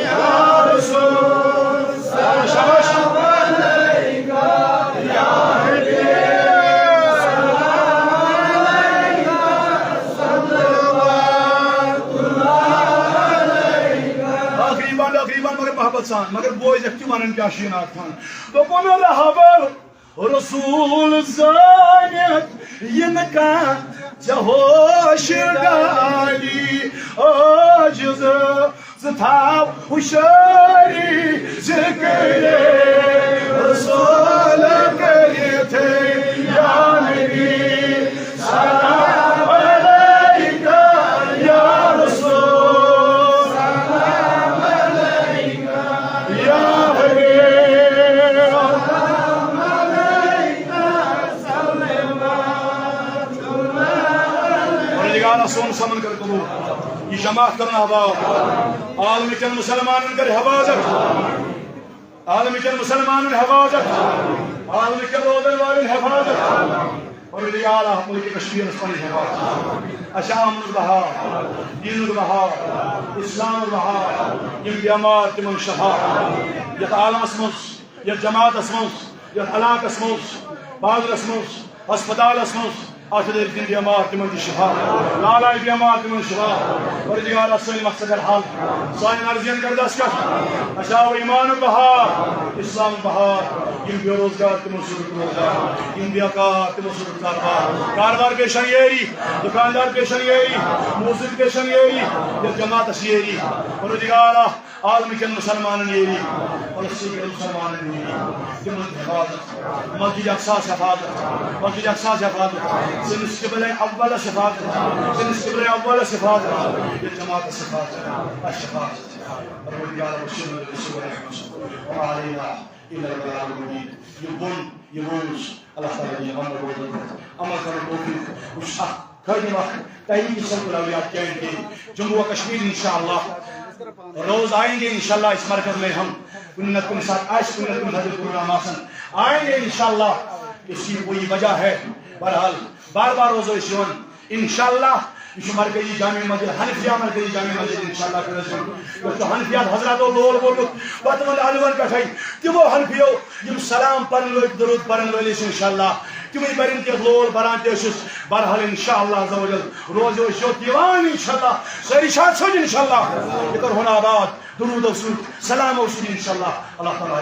یا رسول سلام علیک یا حبیب سلام علیک صلوات اللہ علیک۔ ٲخری بند، ٲخری بند، مگر محبت سان، مگر بوزکھ تہِ ونان کیٛاہ چھُ یہِ نعت خان۔ دوٚپُن رہبر رسول زٲنِتھ یِنہٕ کانٛہہ ژےٚ ہوش ڈالی، عٲجِز ژٕ تھاو ہُشٲری ذِکرِ رسول کٔرِتھ یا نبی۔ سلام علیک یا رسول، سلام علیک یا حبیب۔ پروردگارا، سون سمن کر قبول۔ یہ جماعت کرن آباد۔ عالم کن مسلمانن کر حفاظت۔ عالم کن مسلمانن حفاظت۔ عالم کن روزن والن حفاظت۔ پروردگارا، ملک کشمیر پنن حفاظت۔ اچھا، امن بہار، دین بہار، اسلام بہار، یم بیمار تمن شفا۔ یتھ عالمس منز، یتھ جماعتس منز، یتھ علاقس منز، بازرس منز، ہسپتالس منز، اتھ دٔرۍ تِم بیمار تِمن تہِ شفا، لالاے بیمار تِمن شفا۔ پروردگارا، سٲنۍ مقصد کر حل، سانٮ۪ن عرضین کر دستخط۔ اسہِ آو ایمان بہار، اسلام بہار، یم بے روزگار تِمن سُہ روزگار، یم بیکار تِمن سُہ کاربار، کاربار پیشن یٲری، دکاندار پیشن یٲری، موزوٗر پیشن یٲری، یتھ جماعتس یٲری۔ پروردگارا، عالم کٮ۪ن مسلمانن ییٚلہِ، فلسطین کٮ۪ن مسلمانن ییٚلہِ، تِمن حفاظت، مسجد اقصاس حفاظت، مسجد اقصاس حفاظت، سٲنِس قبلہ اولس حفاظت، سٲنِس قبلہ اولس حفاظت، یتھ جماعتس حفاظت، اسہِ حفاظت۔ پروردگار، وصلنا برسول رحمت وعلينا إلى البلاغ المبين۔ یہ بوٚن، یہ بوٗز، اللہ تعالیٰ دِیِن عمل روزن پٮ۪ٹھ عمل کرنُک توفیق۔ بہٕ چھُس اکھ خٲدم، اکھ تحریک سمت الاولیاء کینڈیڈیٹ جموں و کشمیر، انشاءاللہ۔ روز آئیں گے انشاءاللہ اس مرکز میں ہم۔ کُنہِ نتہٕ کُنہِ ساتہٕ آسہِ، کُنہِ نتہٕ کُنہِ ساتہٕ پروگرام آسان۔ آئیں گے انشاءاللہ، اسی کوئی وجہ ہے۔ بہرحال، بار بار روزو أسۍ یِوان۔ انشاءاللہ، یہِ چھُ مرکزی جامع مسجد، حنفیہ مرکزی جامع مسجد، انشاءاللہ کٔرِو أسۍ یِوان۔ یۄس چھُ حنفیات حضراتو لول بوٚرمُت، وۄتلُن علمن پٮ۪ٹھَے۔ تِمو حنفیو یِم سلام پرن وٲلۍ، درود پرن وٲلۍ ٲسۍ، انشاءاللہ تِمٕے پرن تہِ لول بران تہِ ٲسِس۔ بہرحال، انشاءاللہ عز و جل روزو أسۍ یوٚت یِوان، انشاءاللہ۔ سٲری چھا سۭتۍ؟ انشاءاللہ۔ یہِ کَرہون آباد۔ درود اوسُے، سلام اوسُے، انشاءاللہ۔ اللہ تعالیٰ